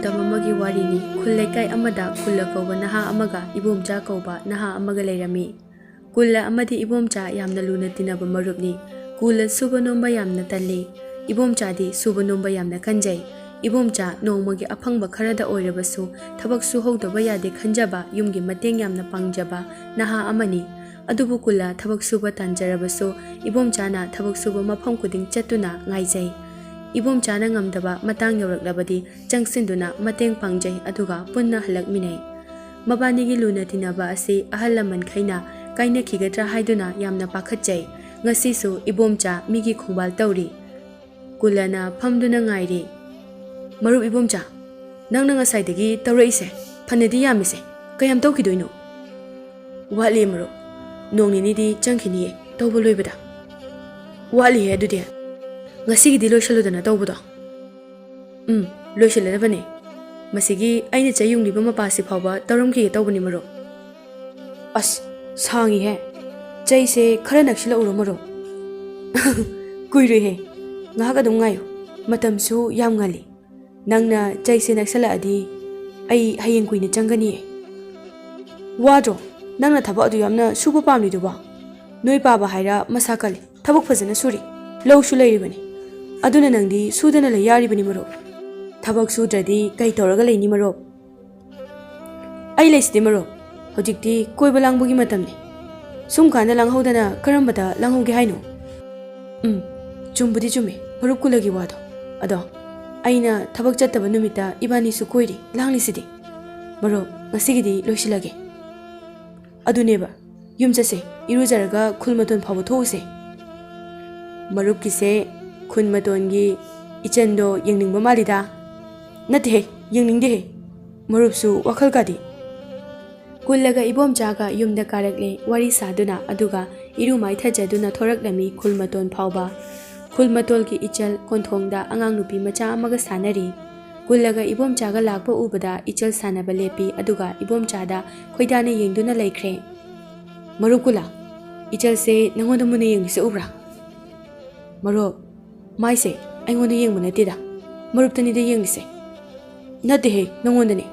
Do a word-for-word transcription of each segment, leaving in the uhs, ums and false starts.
ꯃꯇꯝ ꯑꯃꯒꯤ ꯋꯥꯔꯤꯅꯤ꯫ ꯈꯨꯜ ꯂꯩꯀꯥꯏ ꯑꯃꯗ ꯀꯨꯜꯂ ꯀꯧꯕ ꯅꯍꯥ ꯑꯃꯒ ꯏꯕꯣꯝꯆꯥ ꯀꯧꯕ ꯅꯍꯥ ꯑꯃꯒ ꯂꯩꯔꯝꯃꯤ꯫ ꯀꯨꯜꯂ ꯑꯃꯗꯤ ꯏꯕꯣꯝꯆꯥ ꯌꯥꯝꯅ ꯂꯨꯅ ꯇꯤꯟꯅꯕ ꯃꯔꯨꯞꯅꯤ꯫ ꯀꯨꯜꯂ ꯁꯨꯕ ꯅꯣꯝꯕ ꯌꯥꯝꯅ ꯇꯜꯂꯤ꯫ ꯏꯕꯣꯝꯆꯥꯗꯤ ꯁꯨꯕ ꯅꯣꯝꯕ ꯌꯥꯝꯅ ꯀꯟꯖꯩ꯫ ꯏꯕꯣꯝꯆꯥ ꯅꯣꯡꯃꯒꯤ ꯑꯐꯪꯕ ꯈꯔꯗ ꯑꯣꯏꯔꯕꯁꯨ ꯊꯕꯛ ꯁꯨꯍꯧꯗꯕ ꯌꯥꯗꯦ ꯈꯟꯖꯕ, ꯌꯨꯝꯒꯤ ꯃꯇꯦꯡ ꯌꯥꯝꯅ ꯄꯥꯡꯖꯕ ꯅꯍꯥ ꯑꯃꯅꯤ꯫ ꯑꯗꯨꯕꯨ ꯀꯨꯜꯂ ꯊꯕꯛ ꯁꯨꯕ ꯇꯥꯟꯖꯔꯕꯁꯨ ꯏꯕꯣꯝꯆꯥꯅ ꯊꯕꯛ ꯁꯨꯕ ꯃꯐꯝ ꯈꯨꯗꯤꯡ ꯆꯠꯇꯨꯅ ꯉꯥꯏꯖꯩ꯫ ꯏꯕꯣꯝꯆꯥꯅ ꯉꯝꯗꯕ ꯃꯇꯥꯡ ꯌꯧꯔꯛꯂꯕꯗꯤ ꯆꯪꯁꯤꯟꯗꯨꯅ ꯃꯇꯦꯡ ꯄꯥꯡꯖꯩ, ꯑꯗꯨꯒ ꯄꯨꯟꯅ ꯍꯜꯂꯛꯃꯤꯟꯅꯩ꯫ ꯃꯕꯥꯅꯤꯒꯤ ꯂꯨꯅ ꯇꯤꯟꯅꯕ ꯑꯁꯤ ꯑꯍꯜ ꯂꯃꯟꯈꯩꯅ ꯀꯥꯏꯅꯈꯤꯒꯗ꯭ꯔꯥ ꯍꯥꯏꯗꯨꯅ ꯌꯥꯝꯅ ꯄꯥꯈꯠꯆꯩ꯫ ꯉꯁꯤꯁꯨ ꯏꯕꯣꯝꯆꯥ ꯃꯤꯒꯤ ꯈꯣꯡꯕꯥꯜ ꯇꯧꯔꯤ꯫ ꯀꯨꯜꯂꯅ ꯐꯝꯗꯨꯅ ꯉꯥꯏꯔꯤ꯫ "ꯃꯔꯨꯞ ꯏꯕꯣꯝꯆꯥ, ꯅꯪꯅ ꯉꯁꯥꯏꯗꯒꯤ ꯇꯧꯔꯛꯏꯁꯦ ꯐꯅꯗꯤ ꯌꯥꯝꯃꯤꯁꯦ, ꯀꯌꯥꯝ ꯇꯧꯈꯤꯗꯣꯏꯅꯣ?" "ꯋꯥꯠꯂꯤ ꯃꯔꯨꯞ, ꯅꯣꯡ ꯅꯤꯅꯤꯗꯤ ꯆꯪꯈꯤꯅꯤꯌꯦ ꯇꯧꯕ ꯂꯣꯏꯕꯗ꯫ ꯋꯥꯠꯂꯤꯍꯦ ꯑꯗꯨꯗꯤ꯫ ꯉꯁꯤꯒꯤꯗꯤ ꯂꯣꯏꯁꯜꯂꯨꯗꯅ ꯇꯧꯕꯗꯣ꯫" "ꯎꯝ, ꯂꯣꯏꯁꯤꯜꯂꯗꯕꯅꯦ꯫ ꯃꯁꯤꯒꯤ ꯑꯩꯅ ꯆꯩ ꯌꯨꯡꯂꯤꯕ ꯃꯄꯥꯁꯤ ꯐꯥꯎꯕ ꯇꯧꯔꯝꯈꯤꯒꯦ ꯇꯧꯕꯅꯤ ꯃꯔꯨꯞ꯫" "ꯑꯁ, ꯁꯥꯡꯉꯤꯍꯦ꯫ ꯆꯩꯁꯦ ꯈꯔ ꯅꯛꯁꯤꯜꯂꯛꯎꯔꯣ ꯃꯔꯨꯞ?" "ꯀꯨꯏꯔꯣꯏꯍꯦ, ꯉꯥꯏꯍꯥꯛ ꯑꯗꯨꯝ ꯉꯥꯏꯌꯨ꯫ ꯃꯇꯝꯁꯨ ꯌꯥꯝ ꯉꯜꯂꯤ꯫ ꯅꯪꯅ ꯆꯩꯁꯦ ꯅꯛꯁꯜꯂꯛꯑꯗꯤ ꯑꯩ ꯍꯌꯦꯡ ꯀꯨꯏꯅ ꯆꯪꯒꯅꯤꯌꯦ꯫" "ꯋꯥꯗ꯭ꯔꯣ? ꯅꯪꯅ ꯊꯕꯛ ꯑꯗꯨ ꯌꯥꯝꯅ ꯁꯨꯕ ꯄꯥꯝꯂꯤꯗꯨꯕꯣ? ꯅꯣꯏ ꯄꯥꯕ ꯍꯥꯏꯔ ꯃꯁꯥ ꯀꯜꯂꯤ, ꯊꯕꯛ ꯐꯖꯅ ꯁꯨꯔꯤ, ꯂꯧꯁꯨ ꯂꯩꯔꯤꯕꯅꯤ꯫ ꯑꯗꯨꯅ ꯅꯪꯗꯤ ꯁꯨꯗꯅ ꯂꯩ ꯌꯥꯔꯤꯕꯅꯤ ꯃꯔꯨꯞ꯫ ꯊꯕꯛ ꯁꯨꯗ꯭ꯔꯗꯤ ꯀꯩ ꯇꯧꯔꯒ ꯂꯩꯅꯤ ꯃꯔꯨꯞ?" "ꯑꯩ ꯂꯩꯁꯤꯗꯤ ꯃꯔꯨꯞ, ꯍꯧꯖꯤꯛꯇꯤ ꯀꯣꯏꯕ ꯂꯥꯡꯕꯒꯤ ꯃꯇꯝꯅꯤ꯫ ꯁꯨꯝ ꯀꯥꯟꯗ ꯂꯥꯡꯍꯧꯗꯅ ꯀꯔꯝꯕꯗ ꯂꯥꯡꯍꯧꯒꯦ ꯍꯥꯏꯅꯣ?" "ꯎꯝ, ꯆꯨꯝꯕꯨꯗꯤ ꯆꯨꯝꯃꯤ ꯃꯔꯨꯞ ꯀꯨꯜꯂꯒꯤ ꯋꯥꯗꯣ꯫ ꯑꯗꯣ ꯑꯩꯅ ꯊꯕꯛ ꯆꯠꯇꯕ ꯅꯨꯃꯤꯠꯇ ꯏꯕꯥꯅꯤꯁꯨ ꯀꯣꯏꯔꯤ ꯂꯥꯡꯂꯤꯁꯤꯗꯤ꯫ ꯃꯔꯨꯞ, ꯉꯁꯤꯒꯤꯗꯤ ꯂꯣꯏꯁꯤꯜꯂꯒꯦ꯫" "ꯑꯗꯨꯅꯦꯕ, ꯌꯨꯝ ꯆꯠꯁꯦ, ꯏꯔꯨꯖꯔꯒ ꯈꯨꯜ ꯃꯇꯣꯟ ꯐꯥꯎꯕ ꯊꯣꯛꯎꯁꯦ꯫" "ꯃꯔꯨꯞꯀꯤꯁꯦ ꯈꯨꯜ ꯃꯇꯣꯟꯒꯤ ꯏꯆꯟꯗꯣ ꯌꯦꯡꯅꯤꯡꯕ ꯃꯥꯜꯂꯤꯗ꯫" "ꯅꯠꯇꯦꯍꯦ, ꯌꯦꯡꯅꯤꯡꯗꯦꯍꯦ꯫ ꯃꯔꯨꯞꯁꯨ ꯋꯥꯈꯜ ꯀꯥꯗꯤ꯫" ꯀꯨꯜꯂꯒ ꯏꯕꯣꯝꯆꯥꯒ ꯌꯨꯝꯗ ꯀꯥꯔꯛꯂꯦ꯫ ꯋꯥꯔꯤ ꯁꯥꯗꯨꯅ ꯑꯗꯨꯒ ꯏꯔꯨ ꯃꯥꯏꯊꯖꯗꯨꯅ ꯊꯣꯔꯛꯂꯝꯃꯤ ꯈꯨꯜ ꯃꯇꯣꯟ ꯐꯥꯎꯕ꯫ ꯈꯨꯜ ꯃꯇꯣꯜꯒꯤ ꯏꯆꯜ ꯀꯣꯟꯊꯣꯡꯗ ꯑꯉꯥꯡ ꯅꯨꯄꯤ ꯃꯆꯥ ꯑꯃꯒ ꯁꯥꯟꯅꯔꯤ꯫ ꯀꯨꯜꯂꯒ ꯏꯕꯣꯝꯆꯥꯒ ꯂꯥꯛꯄ ꯎꯕꯗ ꯏꯆꯜ ꯁꯥꯟꯅꯕ ꯂꯦꯞꯄꯤ, ꯑꯗꯨꯒ ꯏꯕꯣꯝꯆꯥꯗ ꯈꯣꯏꯗꯥꯅ ꯌꯦꯡꯗꯨꯅ ꯂꯩꯈ꯭ꯔꯦ꯫ "ꯃꯔꯨꯞ ꯀꯨꯜꯂ, ꯏꯆꯜꯁꯦ ꯅꯪꯉꯣꯟꯗ ꯃꯨꯟꯅ ꯌꯦꯡꯂꯤꯁꯦ ꯎꯕ꯭ꯔꯥ?" "ꯃꯔꯨꯞ, ꯃꯥꯏꯁꯦ ꯑꯩꯉꯣꯟꯗ ꯌꯦꯡꯕ ꯅꯠꯇꯦꯗ, ꯃꯔꯨꯞꯇꯅꯤꯗ ꯌꯦꯡꯂꯤꯁꯦ꯫" "ꯅꯠꯇꯦꯍꯦ, ꯅꯪꯉꯣꯟꯗꯅꯤ꯫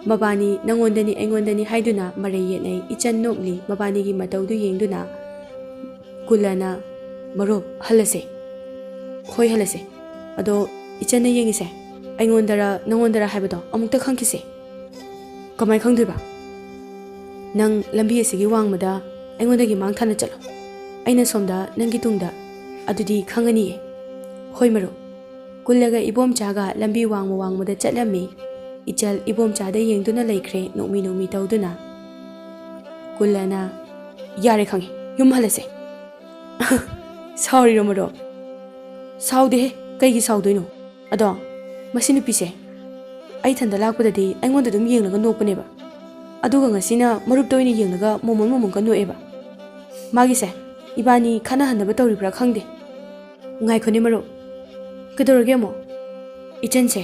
ꯃꯕꯥꯅꯤ ꯅꯪꯉꯣꯟꯗꯅꯤ, ꯑꯩꯉꯣꯟꯗꯅꯤ ꯍꯥꯏꯗꯨꯅ ꯃꯔꯩ ꯌꯦꯠꯅꯩ, ꯏꯆꯟ ꯅꯣꯛꯂꯤ꯫ ꯃꯕꯥꯅꯤꯒꯤ ꯃꯇꯧꯗꯨ ꯌꯦꯡꯗꯨꯅ ꯀꯨꯜꯂꯅ, "ꯃꯔꯨꯞ, ꯍꯜꯂꯁꯦ꯫" "ꯍꯣꯏ, ꯍꯜꯂꯁꯦ꯫ ꯑꯗꯣ ꯏꯆꯟꯅ ꯌꯦꯡꯉꯤꯁꯦ ꯑꯩꯉꯣꯟꯗꯔ ꯅꯪꯉꯣꯟꯗꯔ ꯍꯥꯏꯕꯗꯣ ꯑꯃꯨꯛꯇ ꯈꯪꯈꯤꯁꯦ꯫" "ꯀꯃꯥꯏ ꯈꯪꯗꯣꯏꯕ? ꯅꯪ ꯂꯝꯕꯤ ꯑꯁꯤꯒꯤ ꯋꯥꯡꯃꯗ ꯑꯩꯉꯣꯟꯗꯒꯤ ꯃꯥꯡ ꯊꯥꯅ ꯆꯠꯂꯣ꯫ ꯑꯩꯅ ꯁꯣꯝꯗ ꯅꯪꯒꯤ ꯇꯨꯡꯗ꯫ ꯑꯗꯨꯗꯤ ꯈꯪꯉꯅꯤꯌꯦ꯫" "ꯍꯣꯏ ꯃꯔꯨꯞ꯫" ꯀꯨꯜꯂꯒ ꯏꯕꯣꯝꯆꯥꯒ ꯂꯝꯕꯤ ꯋꯥꯡꯃ ꯋꯥꯡꯃꯗ ꯆꯠꯂꯝꯃꯤ꯫ ꯏꯆꯜ ꯏꯕꯣꯝꯆꯥꯗ ꯌꯦꯡꯗꯨꯅ ꯂꯩꯈ꯭ꯔꯦ, ꯅꯣꯛꯃꯤ ꯅꯣꯛꯃꯤ ꯇꯧꯗꯨꯅ꯫ ꯀꯨꯜꯂꯅ, "ꯌꯥꯔꯦ, ꯈꯪꯉꯦ, ꯌꯨꯝ ꯍꯜꯂꯁꯦ꯫" "ꯁꯥꯎꯔꯤꯔꯣ ꯃꯔꯨꯞ?" "ꯁꯥꯎꯗꯦꯍꯦ, ꯀꯩꯒꯤ ꯁꯥꯎꯗꯣꯏꯅꯣ? ꯑꯗꯣ ꯃꯁꯤ ꯅꯨꯄꯤꯁꯦ ꯑꯩ ꯏꯊꯟꯗ ꯂꯥꯛꯄꯗꯗꯤ ꯑꯩꯉꯣꯟꯗ ꯑꯗꯨꯝ ꯌꯦꯡꯂꯒ ꯅꯣꯛꯄꯅꯦꯕ꯫ ꯑꯗꯨꯒ ꯉꯁꯤꯅ ꯃꯔꯨꯞꯇ ꯑꯣꯏꯅ ꯌꯦꯡꯂꯒ ꯃꯣꯃꯣꯟ ꯃꯣꯃꯣꯟꯒ ꯅꯣꯛꯑꯦꯕ꯫ ꯃꯥꯒꯤꯁꯦ ꯏꯕꯥꯅꯤ ꯈꯠꯅꯍꯟꯅꯕ ꯇꯧꯔꯤꯕ꯭ꯔꯥ ꯈꯪꯗꯦ꯫" "ꯉꯥꯏꯈꯣꯅꯦ ꯃꯔꯨꯞ, ꯀꯩꯗꯧꯔꯒꯦ ꯑꯃꯨꯛ?" "ꯏꯆꯟꯁꯦ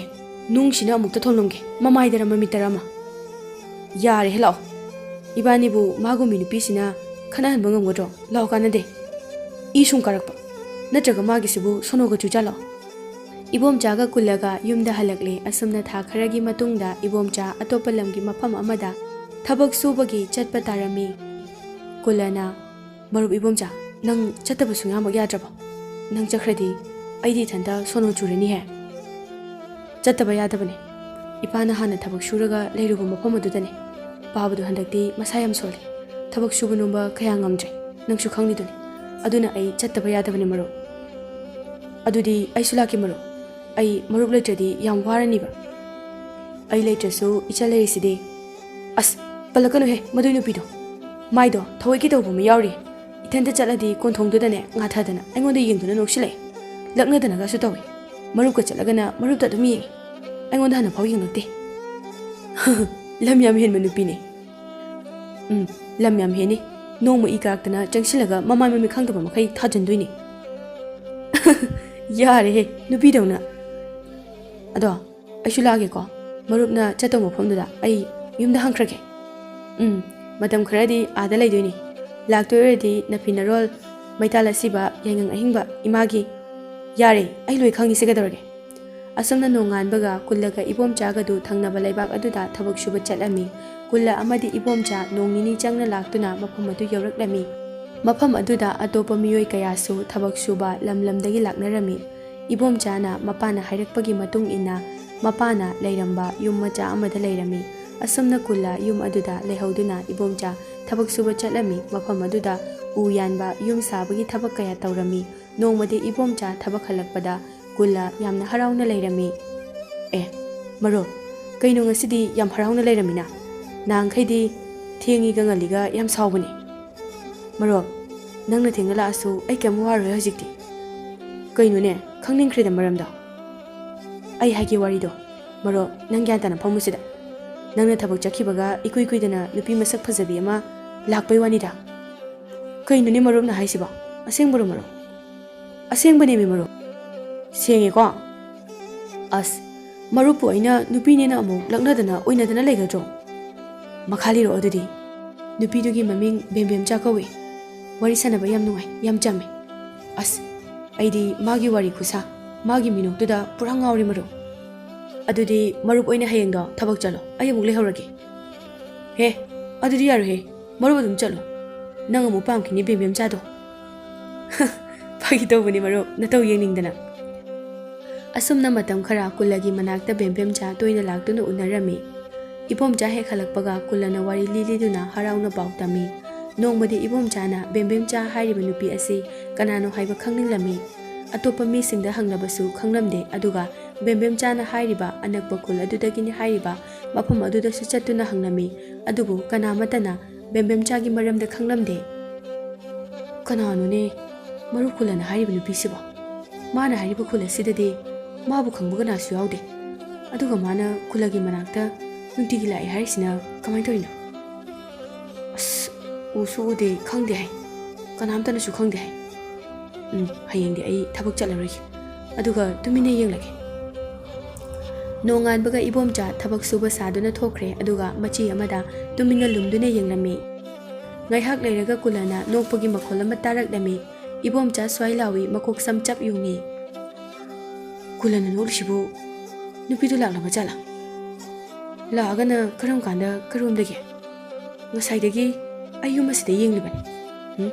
ꯅꯨꯡꯁꯤꯅ ꯑꯃꯨꯛꯇ ꯊꯣꯝꯂꯝꯒꯦ, ꯃꯃꯥꯏꯗꯔ ꯃꯃꯤꯠꯇꯔ ꯑꯃ꯫" "ꯌꯥꯔꯦꯍꯦ, ꯂꯥꯛꯑꯣ꯫ ꯏꯕꯥꯅꯤꯕꯨ ꯃꯥꯒꯨꯝꯕꯤ ꯅꯨꯄꯤꯁꯤꯅ ꯈꯠꯅꯍꯟꯕ ꯉꯝꯒꯗ꯭ꯔꯣ? ꯂꯥꯛꯑꯣ, ꯀꯥꯟꯅꯗꯦ꯫ ꯏ ꯁꯨꯝ ꯀꯥꯔꯛꯄ꯫ ꯅꯠꯇ꯭ꯔꯒ ꯃꯥꯒꯤꯁꯤꯕꯨ ꯁꯣꯅꯣꯒ ꯆꯨꯖꯥꯠꯂꯣ?" ꯏꯕꯣꯝꯆꯥꯒ ꯀꯨꯜꯂꯒ ꯌꯨꯝꯗ ꯍꯜꯂꯛꯂꯦ꯫ ꯑꯁꯨꯝꯅ ꯊꯥ ꯈꯔꯒꯤ ꯃꯇꯨꯡꯗ ꯏꯕꯣꯝꯆꯥ ꯑꯇꯣꯞꯄ ꯂꯝꯒꯤ ꯃꯐꯝ ꯑꯃꯗ ꯊꯕꯛ ꯁꯨꯕꯒꯤ ꯆꯠꯄ ꯇꯥꯔꯝꯃꯤ꯫ ꯀꯨꯜꯂꯅ, "ꯃꯔꯨꯞ ꯏꯕꯣꯝꯆꯥ, ꯅꯪ ꯆꯠꯇꯕ ꯁꯨꯡꯌꯥꯃꯛ ꯌꯥꯗ꯭ꯔꯕꯣ? ꯅꯪ ꯆꯠꯈ꯭ꯔꯗꯤ ꯑꯩꯗꯤ ꯏꯊꯟꯇ ꯁꯣꯅꯣ ꯆꯨꯔꯅꯤꯍꯦ꯫" "ꯆꯠꯇꯕ ꯌꯥꯗꯕꯅꯦ꯫ ꯏꯄꯥꯅ ꯍꯥꯟꯅ ꯊꯕꯛ ꯁꯨꯔꯒ ꯂꯩꯔꯨꯕ ꯃꯐꯝ ꯑꯗꯨꯗꯅꯦ꯫ ꯄꯥꯕꯗꯣ ꯍꯟꯗꯛꯇꯤ ꯃꯁꯥ ꯌꯥꯝ ꯁꯣꯜꯂꯦ꯫ ꯊꯕꯛ ꯁꯨꯕ ꯅꯣꯝꯕ ꯀꯌꯥ ꯉꯝꯗ꯭ꯔꯦ꯫ ꯅꯪꯁꯨ ꯈꯪꯂꯤꯗꯨꯅꯤ꯫ ꯑꯗꯨꯅ ꯑꯩ ꯆꯠꯇꯕ ꯌꯥꯗꯕꯅꯦ ꯃꯔꯨꯞ꯫" "ꯑꯗꯨꯗꯤ ꯑꯩꯁꯨ ꯂꯥꯛꯀꯦ ꯃꯔꯨꯞ꯫ ꯑꯩ ꯃꯔꯨꯞ ꯂꯩꯇ꯭ꯔꯗꯤ ꯌꯥꯝ ꯋꯥꯔꯅꯤꯕ꯫" "ꯑꯩ ꯂꯩꯇ꯭ꯔꯁꯨ ꯏꯆꯟ ꯂꯩꯔꯤꯁꯤꯗꯤ꯫" "ꯑꯁ, ꯄꯜꯂꯛꯀꯅꯨꯍꯦ ꯃꯗꯨꯏ ꯅꯨꯄꯤꯗꯣ꯫ ꯃꯥꯏꯗꯣ ꯊꯑꯣꯏꯀꯤ ꯇꯧꯕ ꯑꯃ ꯌꯥꯎꯔꯤ꯫ ꯏꯊꯟꯇ ꯆꯠꯂꯗꯤ ꯀꯣꯟꯊꯣꯡꯗꯨꯗꯅꯦ ꯉꯥꯊꯗꯅ ꯑꯩꯉꯣꯟꯗ ꯌꯦꯡꯗꯨꯅ ꯅꯣꯛꯁꯤꯜꯂꯛꯑꯦ꯫ ꯂꯛꯅꯗꯅꯒꯁꯨ ꯇꯧꯏ꯫ ꯃꯔꯨꯞꯀ ꯆꯠꯂꯒꯅ ꯃꯔꯨꯞꯇ ꯑꯗꯨꯝ ꯌꯦꯡꯉꯤ꯫ ꯑꯩꯉꯣꯟꯗ ꯍꯥꯟꯅ ꯐꯥꯎ ꯌꯦꯡꯂꯛꯇꯦ꯫" "ꯂꯝ ꯌꯥꯝ ꯍꯦꯟꯕ ꯅꯨꯄꯤꯅꯦ꯫" "ꯎꯝ, ꯂꯝ ꯌꯥꯝ ꯍꯦꯟꯅꯤ꯫ ꯅꯣꯡꯃ ꯏ ꯀꯥꯔꯛꯇꯅ ꯆꯪꯁꯤꯜꯂꯒ ꯃꯃꯥꯏ ꯃꯃꯤꯠ ꯈꯪꯗꯕ ꯃꯈꯩ ꯊꯥꯖꯤꯟꯗꯣꯏꯅꯦ꯫" "ꯌꯥꯔꯦꯍꯦ, ꯅꯨꯄꯤꯗꯧꯅ꯫ ꯑꯗꯣ ꯑꯩꯁꯨ ꯂꯥꯛꯑꯒꯦꯀꯣ꯫ ꯃꯔꯨꯞꯅ ꯆꯠꯇꯧ ꯃꯐꯝꯗꯨꯗ ꯑꯩ ꯌꯨꯝꯗ ꯍꯟꯈ꯭ꯔꯒꯦ꯫" "ꯎꯝ, ꯃꯇꯝ ꯈꯔꯗꯤ ꯑꯥꯗ ꯂꯩꯗꯣꯏꯅꯤ꯫ ꯂꯥꯛꯇꯣꯏ ꯑꯣꯏꯔꯗꯤ ꯅꯐꯤ ꯅꯔꯣꯜ, ꯃꯩꯇꯥꯜ ꯑꯁꯤꯕ, ꯌꯥꯏꯉꯪ ꯑꯍꯤꯡꯕ, ꯏꯃꯥꯒꯤ꯫" "ꯌꯥꯔꯦ, ꯑꯩ ꯂꯣꯏ ꯈꯪꯉꯤꯁꯦ, ꯀꯩꯗꯧꯔꯒꯦ?" ꯑꯁꯨꯝꯅ ꯅꯣꯡꯉꯥꯟꯕꯒ ꯀꯨꯜꯂꯒ ꯏꯕꯣꯝꯆꯥꯒꯗꯨ ꯊꯪꯅꯕ ꯂꯩꯕꯥꯛ ꯑꯗꯨꯗ ꯊꯕꯛ ꯁꯨꯕ ꯆꯠꯂꯝꯃꯤ꯫ ꯀꯨꯜꯂ ꯑꯃꯗꯤ ꯏꯕꯣꯝꯆꯥ ꯅꯣꯡ ꯅꯤꯅꯤ ꯆꯪꯅ ꯂꯥꯛꯇꯨꯅ ꯃꯐꯝ ꯑꯗꯨ ꯌꯧꯔꯛꯂꯝꯃꯤ꯫ ꯃꯐꯝ ꯑꯗꯨꯗ ꯑꯇꯣꯞꯄ ꯃꯤꯑꯣꯏ ꯀꯌꯥꯁꯨ ꯊꯕꯛ ꯁꯨꯕ ꯂꯝ ꯂꯝꯗꯒꯤ ꯂꯥꯛꯅꯔꯝꯃꯤ꯫ ꯏꯕꯣꯝꯆꯥꯅ ꯃꯄꯥꯅ ꯍꯥꯏꯔꯛꯄꯒꯤ ꯃꯇꯨꯡ ꯏꯟꯅ ꯃꯄꯥꯅ ꯂꯩꯔꯝꯕ ꯌꯨꯝ ꯃꯆꯥ ꯑꯃꯗ ꯂꯩꯔꯝꯃꯤ꯫ ꯑꯁꯨꯝꯅ ꯀꯨꯜꯂ ꯌꯨꯝ ꯑꯗꯨꯗ ꯂꯩꯍꯧꯗꯨꯅ ꯏꯕꯣꯝꯆꯥ ꯊꯕꯛ ꯁꯨꯕ ꯆꯠꯂꯝꯃꯤ꯫ ꯃꯐꯝ ꯑꯗꯨꯗ ꯎ ꯌꯥꯟꯕ, ꯌꯨꯝ ꯁꯥꯕꯒꯤ ꯊꯕꯛ ꯀꯌꯥ ꯇꯧꯔꯝꯃꯤ꯫ ꯅꯣꯡꯃꯗꯤ ꯏꯕꯣꯝꯆꯥ ꯊꯕꯛ ꯍꯜꯂꯛꯄꯗ ꯀꯨꯜꯂ ꯌꯥꯝꯅ ꯍꯔꯥꯎꯅ ꯂꯩꯔꯝꯃꯤ꯫ "ꯑꯦ, ꯃꯔꯨꯞ, ꯀꯩꯅꯣ ꯉꯁꯤꯗꯤ ꯌꯥꯝ ꯍꯔꯥꯎꯅ ꯂꯩꯔꯝꯃꯤꯅ? ꯅꯍꯥꯟꯈꯩꯗꯤ ꯊꯦꯡꯉꯤꯒ ꯉꯜꯂꯤꯒ ꯌꯥꯝ ꯁꯥꯎꯕꯅꯦ꯫ ꯃꯔꯨꯞ, ꯅꯪꯅ ꯊꯦꯡꯅ ꯂꯥꯛꯑꯁꯨ ꯑꯩ ꯀꯩꯝ ꯋꯥꯔꯣꯏ ꯍꯧꯖꯤꯛꯇꯤ꯫" "ꯀꯩꯅꯣꯅꯦ, ꯈꯪꯅꯤꯡꯈ꯭ꯔꯦꯗ ꯃꯔꯝꯗꯣ꯫ ꯑꯩ ꯍꯥꯏꯒꯦ ꯋꯥꯔꯤꯗꯣ꯫ ꯃꯔꯨꯞ, ꯅꯪ ꯒ꯭ꯌꯥꯟ ꯇꯥꯅ ꯐꯝꯃꯨꯁꯤꯗ꯫ ꯅꯪꯅ ꯊꯕꯛ ꯆꯠꯈꯤꯕꯒ ꯏꯀꯨꯏ ꯀꯨꯏꯗꯅ ꯅꯨꯄꯤ ꯃꯁꯛ ꯐꯖꯕꯤ ꯑꯃ ꯂꯥꯛꯄꯩ ꯋꯥꯅꯤꯗ꯫" "ꯀꯩꯅꯣꯅꯦ ꯃꯔꯨꯞꯅ ꯍꯥꯏꯁꯤꯕꯣ? ꯑꯁꯦꯡꯕꯔꯣ ꯃꯔꯨꯞ?" "ꯑꯁꯦꯡꯕꯅꯦꯃꯤ ꯃꯔꯨꯞ꯫ ꯁꯦꯡꯉꯦꯀꯣ?" "ꯑꯁ, ꯃꯔꯨꯞꯄꯨ ꯑꯩꯅ ꯅꯨꯄꯤꯅꯦꯅ ꯑꯃꯨꯛ ꯂꯛꯅꯗꯅ ꯑꯣꯏꯅꯗꯅ ꯂꯩꯒꯗ꯭ꯔꯣ? ꯃꯈꯥ ꯂꯤꯔꯛꯑꯣ ꯑꯗꯨꯗꯤ꯫" "ꯅꯨꯄꯤꯗꯨꯒꯤ ꯃꯃꯤꯡ ꯕꯦꯝꯕꯦꯝꯆꯥ ꯀꯧꯏ꯫ ꯋꯥꯔꯤ ꯁꯥꯟꯅꯕ ꯌꯥꯝ ꯅꯨꯡꯉꯥꯏ, ꯌꯥꯝ ꯆꯝꯃꯦ꯫" "ꯑꯁ, ꯑꯩꯗꯤ ꯃꯥꯒꯤ ꯋꯥꯔꯤ ꯈꯨꯁꯥ, ꯃꯥꯒꯤ ꯃꯤꯅꯣꯛꯇꯨꯗ ꯄꯨꯔꯥ ꯉꯥꯎꯔꯦ ꯃꯔꯨꯞ꯫ ꯑꯗꯨꯗꯤ ꯃꯔꯨꯞ ꯑꯣꯏꯅ ꯍꯌꯦꯡꯗꯣ ꯊꯕꯛ ꯆꯠꯂꯣ, ꯑꯩ ꯑꯃꯨꯛ ꯂꯩꯍꯧꯔꯒꯦ꯫" "ꯍꯦ, ꯑꯗꯨꯗꯤ ꯌꯥꯔꯣꯏꯍꯦ, ꯃꯔꯨꯞ ꯑꯗꯨꯝ ꯆꯠꯂꯣ꯫ ꯅꯪ ꯑꯃꯨꯛ ꯄꯥꯝꯈꯤꯅꯤ ꯕꯦꯝꯕꯦꯝꯆꯥꯗꯣ꯫" "ꯐꯥꯒꯤ ꯇꯧꯕꯅꯤ ꯃꯔꯨꯞ, ꯅꯇꯧ ꯌꯦꯡꯅꯤꯡꯗꯅ꯫" ꯑꯁꯨꯝꯅ ꯃꯇꯝ ꯈꯔ ꯀꯨꯜꯂꯒꯤ ꯃꯅꯥꯛꯇ ꯕꯦꯝꯕꯦꯝꯆꯥ ꯇꯣꯏꯅ ꯂꯥꯛꯇꯨꯅ ꯎꯅꯔꯝꯃꯤ꯫ ꯏꯕꯣꯝꯆꯥ ꯍꯦꯛ ꯍꯜꯂꯛꯄꯒ ꯀꯨꯜꯂꯅ ꯋꯥꯔꯤ ꯂꯤꯂꯤꯗꯨꯅ ꯍꯔꯥꯎꯅ ꯄꯥꯎ ꯇꯝꯃꯤ꯫ ꯅꯣꯡꯃꯗꯤ ꯏꯕꯣꯝꯆꯥꯅ ꯕꯦꯝꯕꯦꯝꯆꯥ ꯍꯥꯏꯔꯤꯕ ꯅꯨꯄꯤ ꯑꯁꯤ ꯀꯅꯥꯅꯣ ꯍꯥꯏꯕ ꯈꯪꯅꯤꯡꯂꯝꯃꯤ꯫ ꯑꯇꯣꯞꯄ ꯃꯤꯁꯤꯡꯗ ꯍꯪꯂꯕꯁꯨ ꯈꯪꯂꯝꯗꯦ꯫ ꯑꯗꯨꯒ ꯕꯦꯝꯕꯦꯝꯆꯥꯅ ꯍꯥꯏꯔꯤꯕ ꯑꯅꯛꯄ ꯈꯨꯜ ꯑꯗꯨꯗꯒꯤꯅꯤ ꯍꯥꯏꯔꯤꯕ ꯃꯐꯝ ꯑꯗꯨꯗꯁꯨ ꯆꯠꯇꯨꯅ ꯍꯪꯂꯝꯃꯤ꯫ ꯑꯗꯨꯕꯨ ꯀꯅꯥꯃꯠꯇꯅ ꯕꯦꯝꯕꯦꯝꯆꯥꯒꯤ ꯃꯔꯝꯗ ꯈꯪꯂꯝꯗꯦ꯫ "ꯀꯅꯥꯅꯣꯅꯦ ꯃꯔꯨꯞ ꯀꯨꯜꯂꯅ ꯍꯥꯏꯔꯤꯕ ꯅꯨꯄꯤꯁꯤꯕꯣ? ꯃꯥꯅ ꯍꯥꯏꯔꯤꯕ ꯈꯨꯜ ꯑꯁꯤꯗꯗꯤ ꯃꯥꯕꯨ ꯈꯪꯕ ꯀꯅꯥꯁꯨ ꯌꯥꯎꯗꯦ꯫ ꯑꯗꯨꯒ ꯃꯥꯅ ꯀꯨꯜꯂꯒꯤ ꯃꯅꯥꯛꯇ ꯅꯨꯡꯇꯤꯒꯤ ꯂꯥꯛꯑꯦ ꯍꯥꯏꯔꯤꯁꯤꯅ ꯀꯃꯥꯏꯅ ꯇꯧꯔꯤꯅꯣ? ꯑꯁ, ꯎꯁꯨ ꯎꯗꯦ, ꯈꯪꯗꯦ ꯍꯥꯏ꯫ ꯀꯅꯥꯝꯇꯅꯁꯨ ꯈꯪꯗꯦ ꯍꯥꯏ꯫ ꯎꯝ, ꯍꯌꯦꯡꯗꯤ ꯑꯩ ꯊꯕꯛ ꯆꯠꯂꯔꯣꯏꯒꯦ꯫ ꯑꯗꯨꯒ ꯇꯨꯃꯤꯟꯅ ꯌꯦꯡꯂꯒꯦ꯫" ꯅꯣꯡꯉꯥꯟꯕꯒ ꯏꯕꯣꯝꯆꯥ ꯊꯕꯛ ꯁꯨꯕ ꯁꯥꯗꯨꯅ ꯊꯣꯛꯈ꯭ꯔꯦ꯫ ꯑꯗꯨꯒ ꯃꯆꯤ ꯑꯃꯗ ꯇꯨꯃꯤꯟꯅ ꯂꯨꯝꯗꯨꯅ ꯌꯦꯡꯂꯝꯃꯤ꯫ ꯉꯥꯏꯍꯥꯛ ꯂꯩꯔꯒ ꯀꯨꯜꯂꯅ ꯅꯣꯛꯄꯒꯤ ꯃꯈꯣꯜ ꯑꯃ ꯇꯥꯔꯛꯂꯝꯃꯤ꯫ ꯏꯕꯣꯝꯆꯥ ꯁ꯭ꯋꯥꯏ ꯂꯥꯎꯏ, ꯃꯀꯣꯛ ꯁꯝ ꯆꯞ ꯌꯨꯡꯉꯤ꯫ ꯀꯨꯂꯅ ꯅꯣꯛꯂꯤꯁꯤꯕꯨ ꯅꯨꯄꯤꯗꯨ ꯂꯥꯛꯂꯕ ꯖꯥꯠꯂꯥ? ꯂꯥꯛꯑꯒꯅ ꯀꯔꯝ ꯀꯥꯟꯗ ꯀꯔꯣꯝꯗꯒꯤ? ꯉꯁꯥꯏꯗꯒꯤ ꯑꯩ ꯌꯨꯝ ꯑꯁꯤꯗ ꯌꯦꯡꯂꯤꯕꯅꯤ꯫ ꯎꯝ?